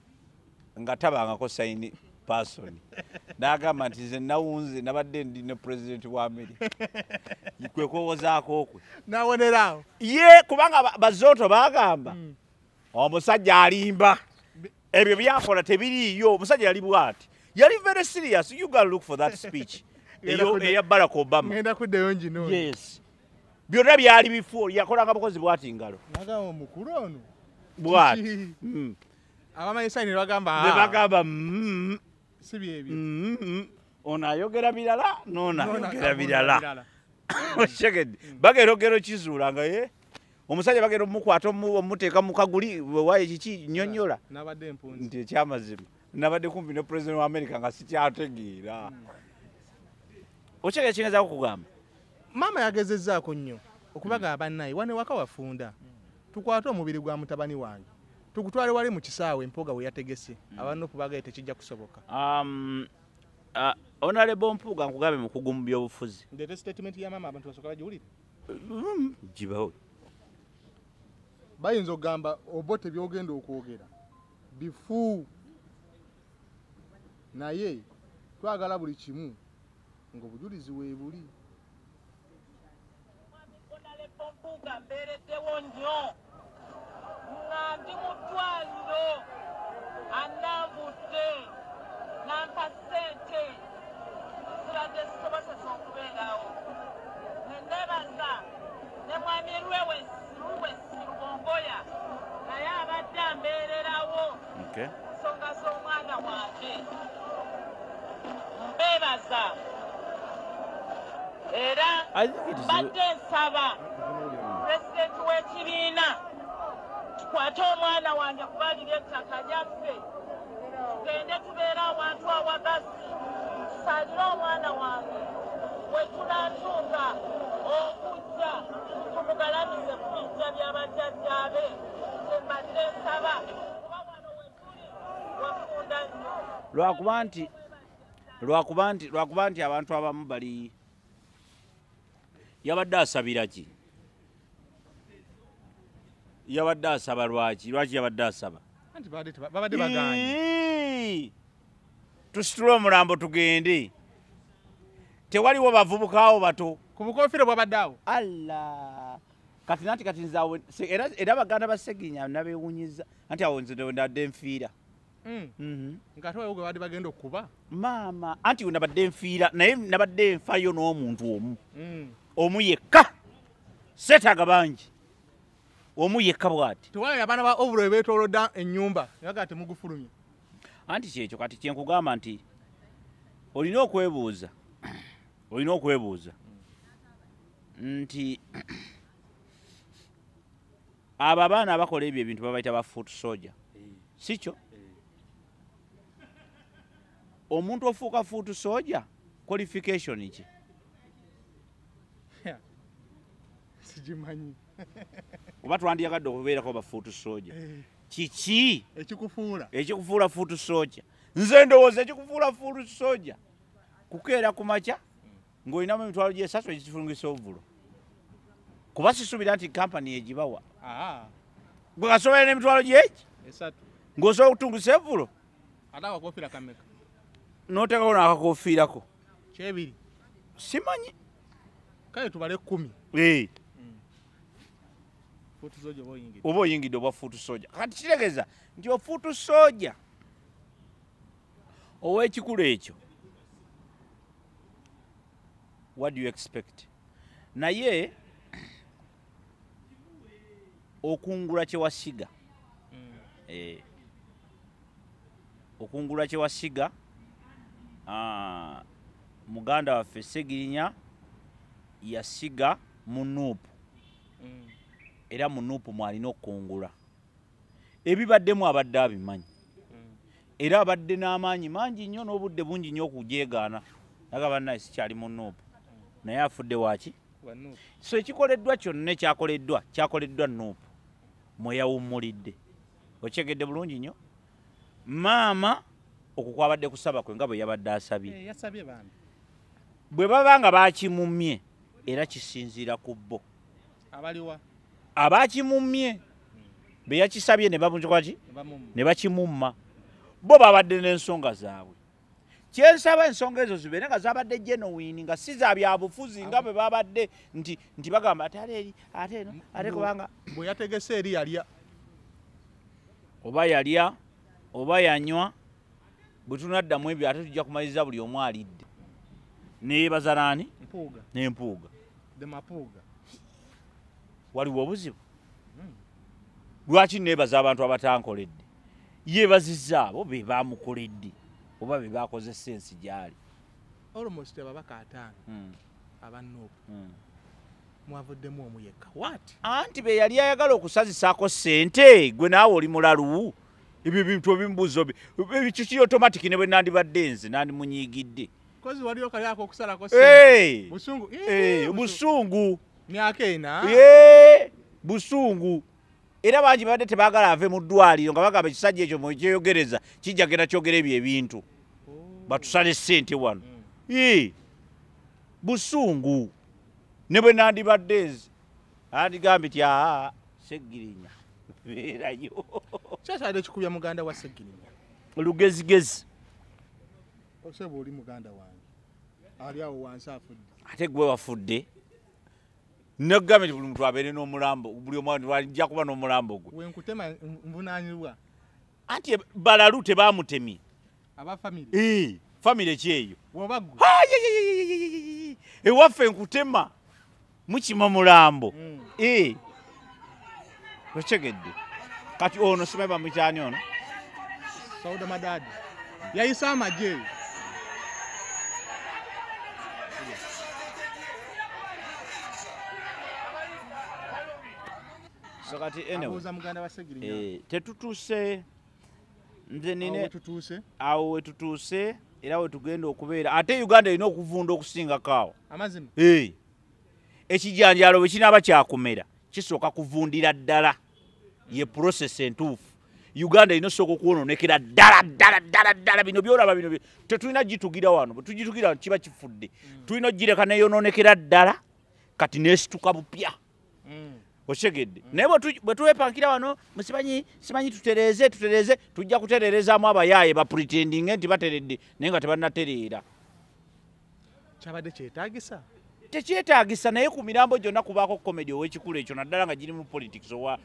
nga tabangako sayini person. N'agamba nti nze nawunze nabadde ndi ne pulezidenti wa Amerika. Kwe kwewozaako okwe. N'awoneraawo. Ye kubanga bazooto baagamba omusajja alimba, ebyo byakola tebiriiyo. Omusajja yali bw'ati, yali very serious. You gotta look for that speech eya Barack Obama. Ngenda kuddayo nginoonya. Yes, byonna byali bifu, yakolanga bukozi bw'ati ngalo. N'agamba omukulu ono bw'ati. Abamanyi sayini ne bagamba ne bagamba si byebyo. Ono ayogera birala n'ono ayogera birala. Okyegedde? Bagenda ogera okizuula nga ye omusajja bagenda omukwata omuteeka mu kaguli waaye kiki nnyonnyola nabadde mpunzi nti ekyamazima nabadde kumpi ne pulezidenti wa Amerika nga sikyategeera. Okyegedde kingezaako kugamba? Maama yagezezzaako nnyo okubagamba bannaye wano ewaka wafunda, tukwate omubiri gwa mutabani wange tugutwale wali mu kisaawe Mpuuga we yategese. Abantu okubagaye tekijja kusoboka. Honorable Mpuuga nkugambe mukugu mu byobufuzi. Ndeete statement ya mama abantu basooka bagiwulire. Gibawo. Bayinza okugamba Obote by'ogenda okwogera bifu, naye twagala buli kimu ng'obujulizi weebuli. Honorable Mpuuga mbeereddewo nnyo nga ndi mu ddwaliro, annambudde nampa ssente zibadde zisobozesa okubeerawo. Ne neebaza ne mwami Lwewesi Lubongoya naye abadde ambeererawo nsonga z'omwana wange. Mbeebaza era mbadde nsaba pulezidenti w'ekibiina tukwate omwana wange kuba liri ettaka lyaffe, tugende tubeere awantu awagazi, tusalire omwana wange we tunaatuuka okujja tumugalamize ku bijja by'abajjajjaabe. Kyembadde nsaba kuba wano we tuli wafunda nnyo. Lwakuba nti abantu abamu bali yabadde asabira ki? Yabadde asaba lwaki? Lwaki yabadde asaba? Anti babadde bagaanye. Tusitule omulambo tugende. Tewaliwo bavubuka awo bato. Ku bukofiira bwabadde awo. Allah. Kati nanti kati nze awo era baganda ba Ssegirinya nabeewunyizza anti awo nze ndadde nfiira. Ng'ate waliwo gwe babadde bagenda okuba. Maama anti nabadde nfiira naye nabadde nfayo n'omuntu omu. Omu yekka. Seetaaga bangi. Omu yekka bw'ati. Tewali abaana ba Ovule beetoolodda ennyumba ne temugufulumye. Anti kyekyo kati kye nkugamba nti olina okwebuuza. Olina okwebuuza nti abo abaana abakola ebyo ebintu babayita ba foot soldier. Si kyo? Omuntu ofuuka foot soldier qualification ki? Sigimanyi. Oba twandiyagadde okubeerako ba foot soldier. Kiki ekikufuula? Ekikufuula foot soldier. Nze ndowooza ekikufuula foot soldier kukeera ku makya ng'olinamu emitwalo gy'esatu egifungisa ovulo. Kuba sisuubira nti kampani egibawa. Gwe kasobola n'emitwalo gy'eki? Esatu. Ng'osobola okutungisa evvulo? Ate akakofiira kameka? N'oteekako n'akakofiirako. Kyebiri. Simanyi. Kale tubale 10. Foot soldier oba oyingidde. Oba oyingidde obwa foot soldier. Kati kitegeeza nti ofoot soldier ow'ekikulu ekyo, what do you expect? Naye okungula kye wasiga. Okungula kye wasiga, muganda waffe Ssegirinya yasiga mu Nuupu. Era mu Nuupu mwalina okukungula. Ebibaddemu abadde abimanyi. Era abadde n'amaanyi mangi nnyo n'obudde bungi nnyo okugyegaana. Nagamba naye sikyali mu Nuupu. Naye afudde waaki? So ekikoleddwa kyonna ekyakoleddwa kyakoleddwa Nuupu mwe yawummulidde. Okyegedde bulungi nnyo. Maama okwo kwabadde kusaba kwe nga bwe yabadde asabye. Yasabye bambi. Bwe baba nga baakimumye era kisinziira ku bo. Abaliwa? Abaakimumye be yakisabye ne bamukola ne bakimumma. Bo babadde n'ensonga zaabwe. Kyensaba ensonga ezo zibeere nga zabadde genuine, nga si za byabufuzi nga bwe babadde nti bagamba ate eri ate eno ate kubanga bwe yategese eri yalya. Oba yalya oba yanywa, bwe tunaddamu ebyo ate tujja kumaliriza buli omu alidde. Neebaza naani? Mpuuga. N'empuuga. The Mapuuga. Waliwo obuzibu? Lwaki neebaza abantu abatankoledde? Yeebazizza abo be baamukoledde oba be bakozesa ensi gy'ali. Almost ababaka 5 aba Nuupu. Mwavuddemu omu yekka. What? Anti be yali ayagala okusazisaako ssente, gwe naawe oli mulalu. Ebyo ebintu ebimbuuzo kiki automatic ne bwe nandibadde nze nandimunyiigidde. Kozi waliwo kali ako okusalako ssente. Busungu. Busungu. Myaka ena. Busungu. Era bangi babadde tebaagala ave mu ddwaliro nga bagamba ekisajja ekyo mwekyeyogereza kijja genda kyogera ebyo ebintu. Batusale ssente wano. Busungu. Ne bwe nandibadde nze andigambye nti aa Ssegirinya beerayo. Kyakyadde kikubya muganda wa Ssegirinya. Lugezigezi. Osebo oli muganda wange. Ali awo wansi afudde. Ate gwe wafudde. Nagambye nti buli muntu abeere n'omulambo, buli omu ajja kuba n'omulambo gwe. We nkutema nvunaanyibwa. Anti balalu tebamutemye. Aba family. Family ki eyo? Bw'oba ggwe. Ewaffe nkutema mukima mulambo. Okitegedde. Kati ono simanyi bamukyani ono? Sauda Madadi. Yayise amagye. So kati anyway. Abuuza muganda wa Ssegirinya. Tetutuuse nze nine awo awo wetutuuse era wetugenda okubeera ate Uganda erina okuvunda okusingako awo. Amazima. Ekijanjaalo bwe kinaaba kyakumera kisooka kuvundira ddala, ye process entuufu. Uganda erina osooka okwonoonekera ddala ddala ddala ddala. Bino byolaba bino tetulina gitugira wano, bwe tugitugira kiba kifudde. Tulina ogireka neeyonoonekera ddala kati neesituka bupya. Okitegedde. Naye bwe twepankira wano musimanyi simanyi tutereeze tutereeze, tujja kutereerezaamu abayaaye bapretendinge nti bateredde naye nga tebannatereera. Kyabadde kyetaagisa? Tekyetaagisa, naye ku mirambo gyonna kubaako comedy ow'ekikulu ekyo naddala nga giri mu politics owa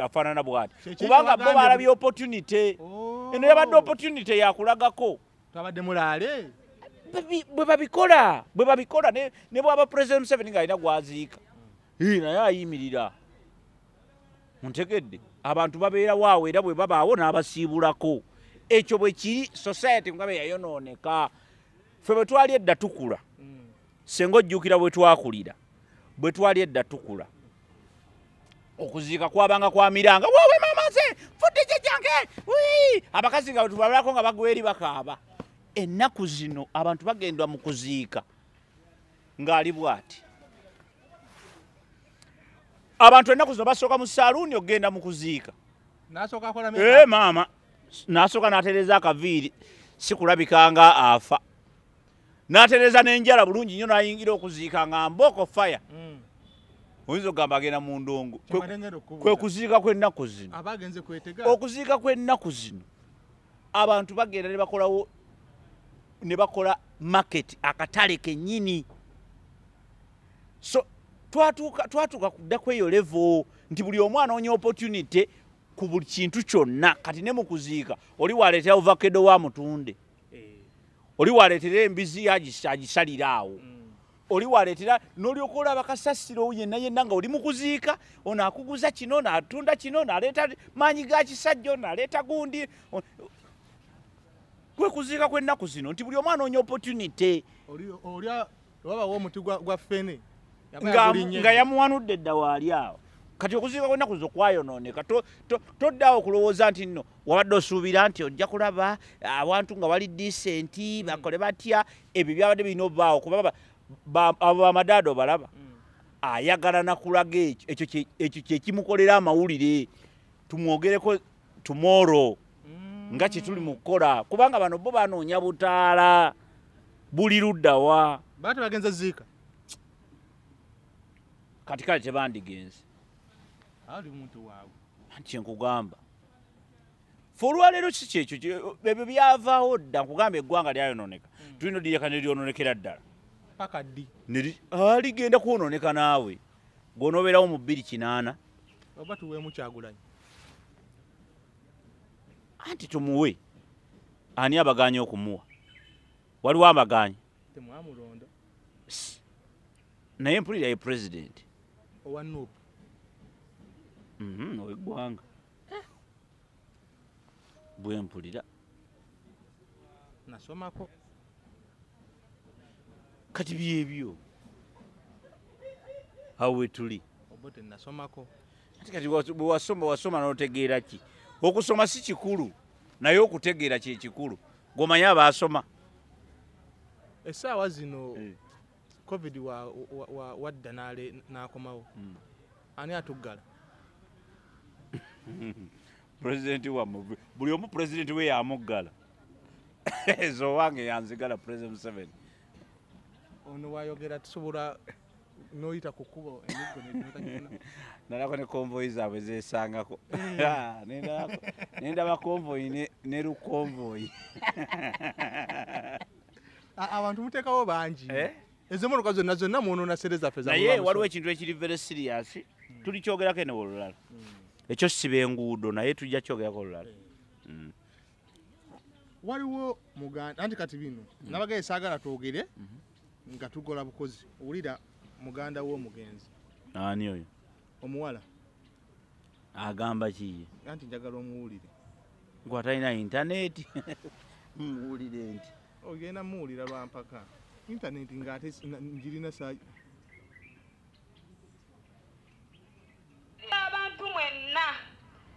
afaanana bw'ati. Kubanga bo balabye opportunity. Eno yabadde opportunity yakulagako. Twabadde mulaale. Bwe babikola, bwe babikola ne bw'aba President Museveni ng'alina gw'aziika. Naye ayimirira. Muntegedde. Abantu babeera waawo era bwe babaawo n'abasiibulako. Ekyo bwe kiri society nga bwe yayonooneka. Ffe bwe twali edda tukula. Senga ojjukira bwe twakulira. Bwe twali edda tukula. Okuziika kwabanga kwa miranga. Woowe maama nze nfudde jjajjange. Wii! Abakazi nga bwe tubalako nga bagwa eri bakaaba. Ennaku zino abantu bagenda mu kuziika ng'ali bw'ati. Abantu ennaku zino basooka mu saaluuni okugenda mu kuziika. N'asooka akola makeup. Maama n'asooka n'atereeza akaviiri si kulabika nga afa. N'atereeza n'enjala bulungi nnyo n'ayingira okuziika nga mbooko fire. Oyinza okugamba agenda mu ndongo. Kwe kuziika kw'ennaku zino. Aba agenze kwetega. Okuziika kw'ennaku zino abantu bagenda ne bakolawo ne bakola market akatale kennyini. So twatuuka kudda kweyo level nti buli omu anoonya opportunity ku buli kintu kyonna. Kati ne mu kuziika oli waleetera ovakado wa mutunde, oli waleetera embizi agisalira awo, oli waleetera n'olyoka olaba kasasiro yenna yenna nga oli mu kuziika, ono akuguza kino n'atunda kino n'aleeta maanyi ga kisajja ono aleeta gundi. Kwe kuziika kw'ennaku zino nti buli omu anoonya opportunity. Oli wabawo omuti gwa ffene nga yamuwanudde dda waali awo. Kati okuziika kw'ennaku zino kwayonooneka. Toddaawo okulowooza nti nno wabadde osuubira nti ojja kulaba awantu nga wali decent bakole batya, ebyo byabadde birina obbaawo kuba abo bamadaada obalaba ayagala nakulaga ekyo, ekyo kye kimukolera amawulire tumwogereko tomorrow nga kye tuli mu kukola, kubanga bano bo banoonya butaala buli luddawa. Baate bagenze ziika. Kati kale tebandigenze. Ali muntu waabwe. Anti nkugamba. Ffe olwaleero si kyekyo, ebyo byavaawo dda. Nkugamba eggwanga lyayonooneka. Tulina odireka ne lyonoonekera ddala. Paka ddi? Ligenda kwonooneka naawe. Gw'onoobeerawo mu 2080. Oba tuweemu Kyagulanyi. Anti tumuwe. Ani abagaanye okumuwa? Waliwo abagaanye? Temwamulonda. Naye mpulira ye president. Owa NUP. Ow'eggwanga. Bwe mpulira. Nasomako. Kati byebyo. Awo we tuli. Obote nasomako. Ate kati bwe wasoma n'otegeera ki? Okusoma si kikulu, naye okutegeera kye kikulu. Gw'omanyi abaasoma. Essaawa zino COVID wadda n'akomawo. Ani atuggala? Pulezidenti wammwe, buli omu pulezidenti we yamuggala. Ezo wange yanzigala President Museveni. Ono wayogera tusobola noyita ku kkubo emiggo n'otagifuna. Nalako ne convoy zaabwe zeesangako. Nendaba convoy ne lukonvoyi. Abantu muteekawo bangi. Ezo emmotoka zonna zonna mwonoona ssente zaffe za Naye waliwo ekintu ekiri very serious. Tulikyogerako eno olulala. Ekyo siba enguudo naye tujja kyogerako olulala. Waliwo muganda anti kati bino nabagaye saagala twogere nga tugola bukozi. Owulira muganda w'omugenzi. Ani oyo? Omuwala. Agamba ki? Anti njagala omuwulire. Gwe atalina intaneti. Muwulire nti. Ogenda muwulira lwa mpaka. Intaneti ng'ate njirina saa. Abantu mwenna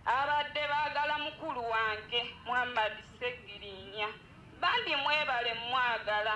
abadde baagala mukulu wange Muhammad Ssegirinya. Bambi mwebale mwagala.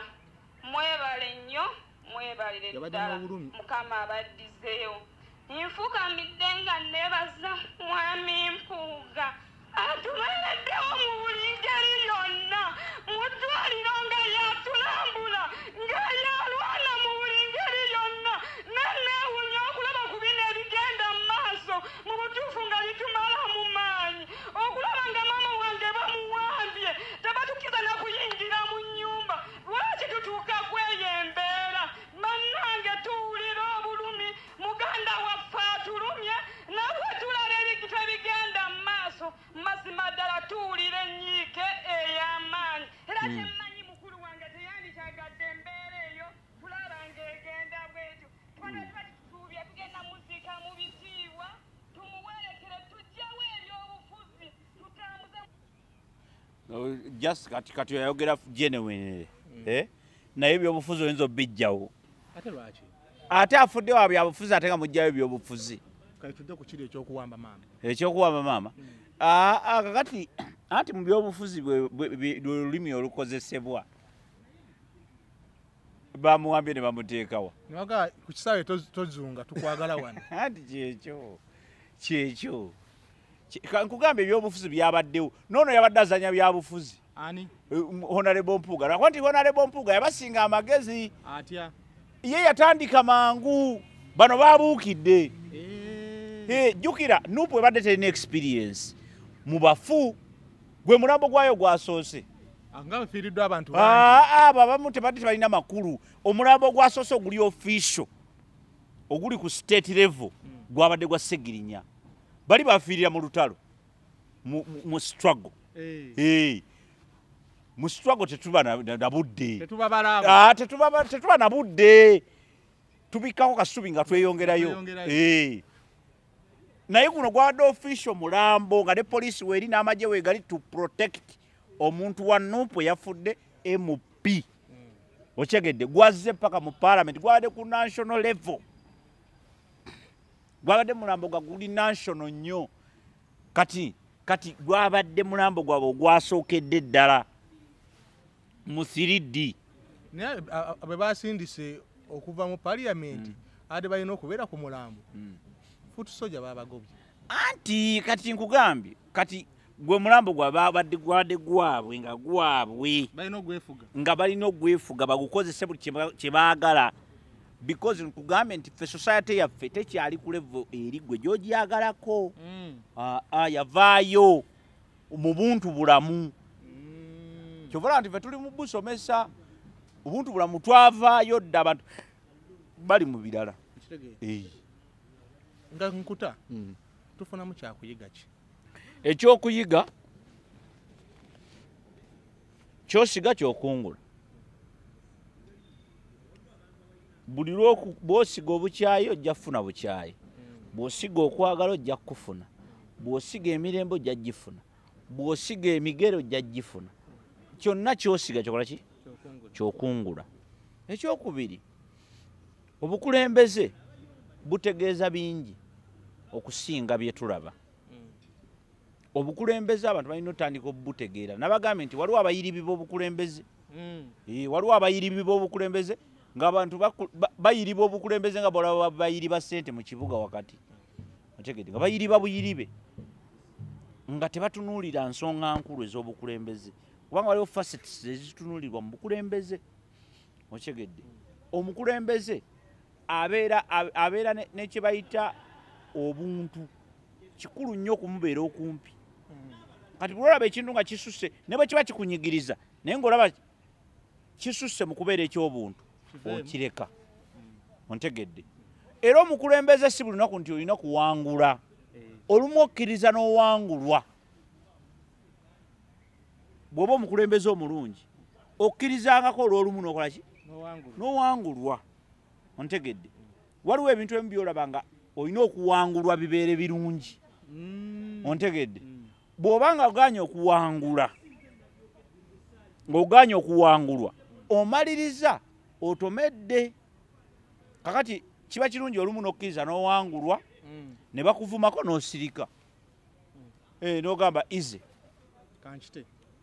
Mwebale nnyo, mwebalire ddala. Mukama abaddizeewo. Nfukamidde nga neebaza Mwami Mpuuga. Atubeereddewo mu buli ngeri yonna. Mu ddwaliro nga yatulambula, nga yalwana mu buli ngeri yonna. Neneewuunya okulaba ku bino ebigenda mu maaso, mu butuufu nga bitumala mu maanyi. Okulaba nga maama wange bamuwambye, tebatukkiriza na kuyingira mu nnyumba. Lwaki tutuuka kweyo embeera? Bannange tuwulira obulumi, muganda waffe atulumye, naffe tulaba ebintu ebigenda mu maaso. Mazima ddala tuwulira ennyiike ey'amaanyi. Era kyemmanyi mukulu wange teyandikyagadde embeera eyo, tulaba ng'egenda bw'etyo. Twala tuba tutuubye tugenda muziika mu bitiibwa, tumuwerekere tuggyewo ebyobufuzi, tutambuze. Just kati yayogera genuinely. Naye ebyobufuzi oyinza obijjawo. Ate lwaki? Ate afudde wa byabufuzi ate nga muggyayo ebyobufuzi. Kale tudde ku kiri ekyokuwamba maama. Ekyokuwamba maama? Kakati anti mu byobufuzi lwe lulimi olukozesebwa. Bamuwambye ne bamuteekawa. Naga ku kisaawe tozunga tukwagala wano. Anti kyekyo. Kyekyo. Nkugambye ebyobufuzi byabaddewo. Noono yabadde azanya byabufuzi. Ani? Honorable Mpuuga. Lwakuba nti Honorable Mpuuga yabasinga amagezi. Atya? Ye yatandika mangu. Bano babuukidde. Jjukira NUP ebadde terina experience. Mu bafu gwe mulambo gwayo gwasoose. Nga bafiiriddwa abantu bangi. Abo abamu tebadde tebalina makulu. Omulambo gwasoose oguli official, oguli ku state level, gwabadde gwa Ssegirinya. Bali bafiirira mu lutalo, mu struggle. Mu struggle tetuba na budde. Tetuba na budde. Tubikkako kasubi nga tweyongerayo. Naye guno gwabadde official mulambo nga ne poliisi weeri n'amagye weegali to protect omuntu wa NUP eyafudde MP. Okyegedde gwazze paka mu parliament, gwabadde ku national level. Gwabadde mulambo gwa guli national nnyo. Kati gwabadde mulambo gwabwe ogwasookedde ddala mu 3D. Naye bwe basindise okuva mu parliament, ate balina okubeera ku mulambo. Foot soldier babagobye. Anti kati nkugambye, kati gwe mulambo gwabadde gwabwe nga gwabwe. Balina ogwefuga. Nga balina ogwefuga bagukozese buli kye baagala. Because nkugambye nti ffe society yaffe tekyali ku level eri gwe gy'ogyagalako. Yavaayo mu buntu bulamu. Kyova olaba nti ffe tuli mu busomesa obuntu bulamu twavaayo dda abantu bali mu birala. Nga nkuta, tufunamu kyakuyiga ki? Ekyokuyiga kyosiga kyokungula. Buli bw'osiga obukyayi ojja kufuna bukyayi. Bw'osiga okwagala ojja kufuna. Bw'osiga emirembe ojja gifuna. Bw'osiga emigere ojja gifuna. Kyonna kyosiga kyokola ki? Kyokungula. Ekyokubiri, obukulembeze butegeeza bingi okusinga bye tulaba. Obukulembeze abantu balina otandika obutegeera. Nabagambye nti waliwo abayiribi b'obukulembeze. Waliwo abayiribi b'obukulembeze ng'abantu bayiriba obukulembeze nga bolaba bayiriba ssente mu kibuga wakati. Otegedde nga bayiriba buyiribe nga tebatunuulira nsonga nkulu ez'obukulembeze. Kubanga waliwo facets ezitunulirwa mu bukulembeze. Okitegedde? Omukulembeze abeera ne kye bayita obuntu. Kikulu nnyo okumubeera okumpi. Kati bw'olaba ekintu nga kisusse, ne bwe kiba kikunyigiriza, naye ng'olaba kisusse mu kubeera eky'obuntu, okireka. Ontegedde? Era omukulembeze si buli lunaku nti olina kuwangula. Olumu okkiriza n'owangulwa. Bw'oba omukulembeze omulungi, okkirizangako olw'olumu n'okola ki? N'owangulwa. Ontegedde? Waliwo ebintu ebimu by'olaba nga olina okuwangulwa bibeere birungi. Ontegedde? Bw'oba nga ogaanye okuwangula, ng'ogaanye okuwangulwa, omaliriza otomedde. Kakati kiba kirungi olumu n'okkiriza n'owangulwa, ne bakuvumako n'osirika. N'ogamba ize.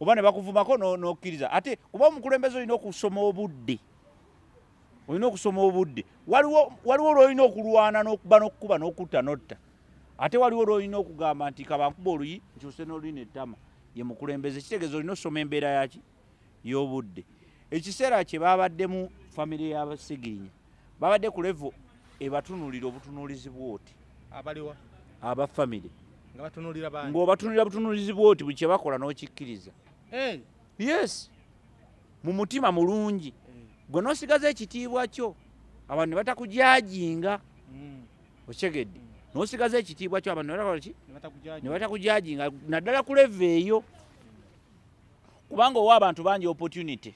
Oba ne bakuvumako n'okkiriza. Ate kuba omukulembeze olina okusoma obudde. Olina okusoma obudde. Waliwo lw'olina okulwana n'okuba n'okukuba n'okutta n'otta. Ate waliwo lw'olina okugamba nti kabankuba oluyi nkyuse n'oluyi n'ettama. Ye mukulembeze. Kitegeeza olina okusoma embeera yaki y'obudde. Ekiseera kye babaddemu famire y'Abasegirinya, babadde ku level ebatunuulira obutunuulizi bw'oti. Abaliwa? Aba famire. Nga batunuulira baani? Ng'obatunuulira butunuulizi bw'oti buli kye bakola n'okikkiriza. Yes. Mu mutima mulungi. Gwe n'osigaza ekitiibwa kyo, abantu ne batakujajinga. Okitegedde? N'osigaza ekitiibwa kyo, abantu ne batakola ki? Ne batakujajinga naddala ku level eyo. Kubanga owa abantu bangi opportunity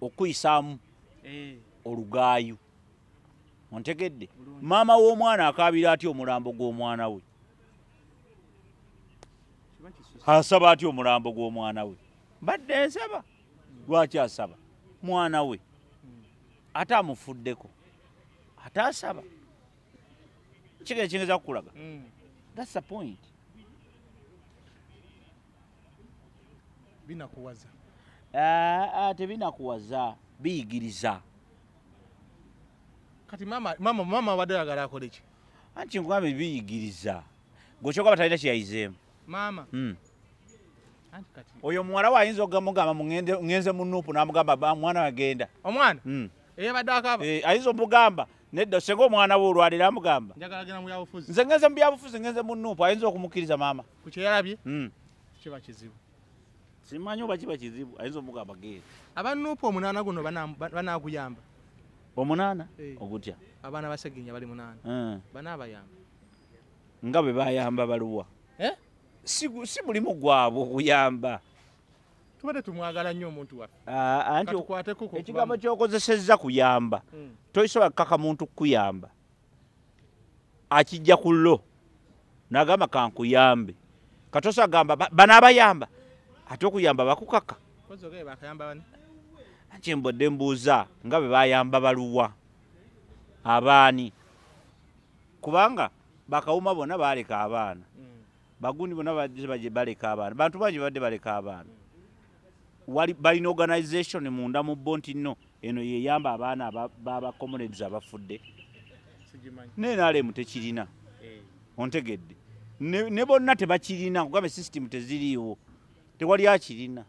okuyisaamu olugaayu. Ontegedde? Maama w'omwana akaabira atya omulambo gw'omwana we? Asaba atya omulambo gw'omwana we? Mbadde nsaba. Lwaki asaba? Mwana we. Ate amufuddeko. Ate asaba. Kigenda kiyinza kukulaga. That's the point. Binakuwaza. Tebinakuwaza, biyigiriza. Kati mama abadde ayagala akole ki? Anti nkugambe biyigiriza. Gwe talina kye yayizeemu. Maama. Anti kati oyo muwala we ayinza okumugamba ngenze mu NUP n'amugamba mwana wagenda. Omwana? Eyabadde akaaba? Ayinza omugamba nedda singa omwana we olwalira amugamba. Njagala genda mu byabufuzi. Nze ngenze mu byabufuzi ngenze mu NUP ayinza okumukkiriza maama. Ku kye yalabye? Kiba kizibu. Simanyi oba kiba kizibu ayinza omugamba genda. Aba NUP 8 guno banaakuyamba. 8? Ogutya? Abaana ba Ssegirinya bali 8. Banaabayamba. Nga bwe bayamba baluwa. Si mulimu gwabwe okuyamba. Tubadde tumwagala nnyo omuntu waffe. Anti ekigambo ky'okozesezza kuyamba. Tosobola kukaka muntu kukuyamba. Akijja ku lo. N'agamba kankuyambe. Katosobola kugamba banaabayamba. Ate okuyamba bakukaka. Anti mbadde mbuuza nga bwe bayamba baluwa. Abaani. Kubanga bakawuma bonna baaleka abaana. Bagundi bonna baleka abaana. Bantu bangi babadde baleka abaana. Balina organization munda mu bo nti nno eno yeyamba abaana baba comrades abafudde. Ne NRM tekirina. Ontegedde. Ne bonna tebakirina kugambe system teziriiwo. Tewali akirina.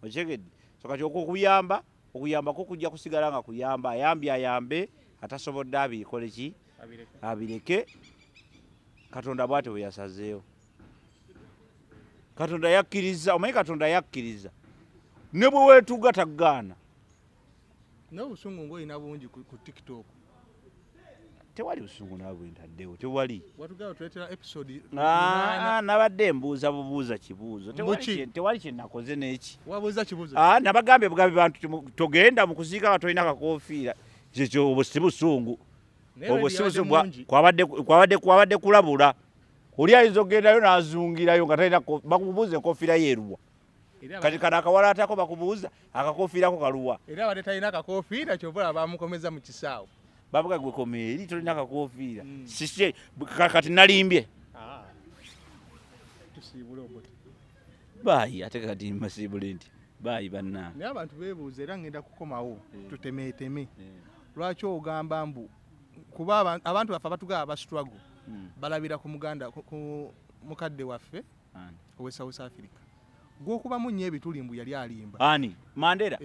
Okitegedde? So kati okuyamba, okuyambako kujja kusigala nga kuyamba, ayambye ayambe, atasobodde abikole ki? Abireke. Katonda bw'atyo bwe yasazeewo. Katonda yakkiriza, omanyi Katonda yakkiriza. Ne bwe weetuga tagaana. N'obusungu ng'olina bungi ku TikTok. Tewali busungu nabwe ntaddewo, tewali. Watugaba tuleetera episode nabadde mbuuza bubuuza kibuuzo. Tewali kye nakoze n'eki. Wabuuza kibuuzo. Nabagambye bugambi bantu togenda mu kuziika nga tolina kakoofiira. Kyo obwo si busungu. Obwo si busungu kwabadde kulabula. Oli ayinza okugendayo n'azungirayo nga talina bakubuuza enkofiira yeeruwa. Kati kano akawalaatako bakubuuza akakofiirako kaluwa. Era abadde talina akakofiira ky'ova olaba bamukomeza mu kisaawe. Babuga gwe koma eri tolina kakofiira. Sisi kati nalimbye. Tusiibule obuti. Baayi ate kati mbasiibule nti baayi bannange. Naye abantu beebuuza era ngenda kukomawo tutemeeteme. Lwaki ogamba mbu kuba abantu baffe abatugaba aba struggle balabira ku muganda ku mukadde waffe owe South Africa. Gwokubamu nnyo ebituli mbu yali alimba. Ani? Mandela?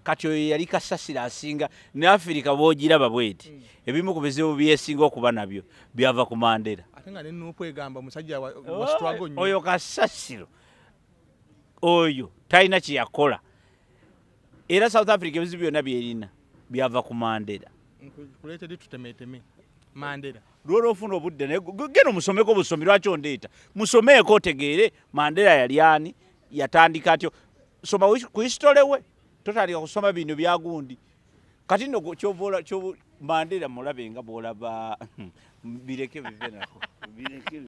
Kati oyo yali kasasiro asinga ne Afirika bw'ogiraba bweti. Ebimu ku bizibu byesinga okuba nabyo byava ku Mandela. Ate nga ne NUP egamba musajja wa struggle nnyo. Oyo kasasiro oyo talina kye yakola. Era South Africa ebizibu byonna byerina byava ku Mandela. Nkuleetedde tutemeeteme Mandela. Lwolwo ofuna obudde naye genda omusomeko obusomi, lwaki ondeeta? Musomeeko otegeere Mandela yali ani, yatandika atyo. Soma ku history we, totandika kusoma bino byagundi. Kati nno kyovola Mandela mulabe nga bw'olaba bireke bive nako. Bireke.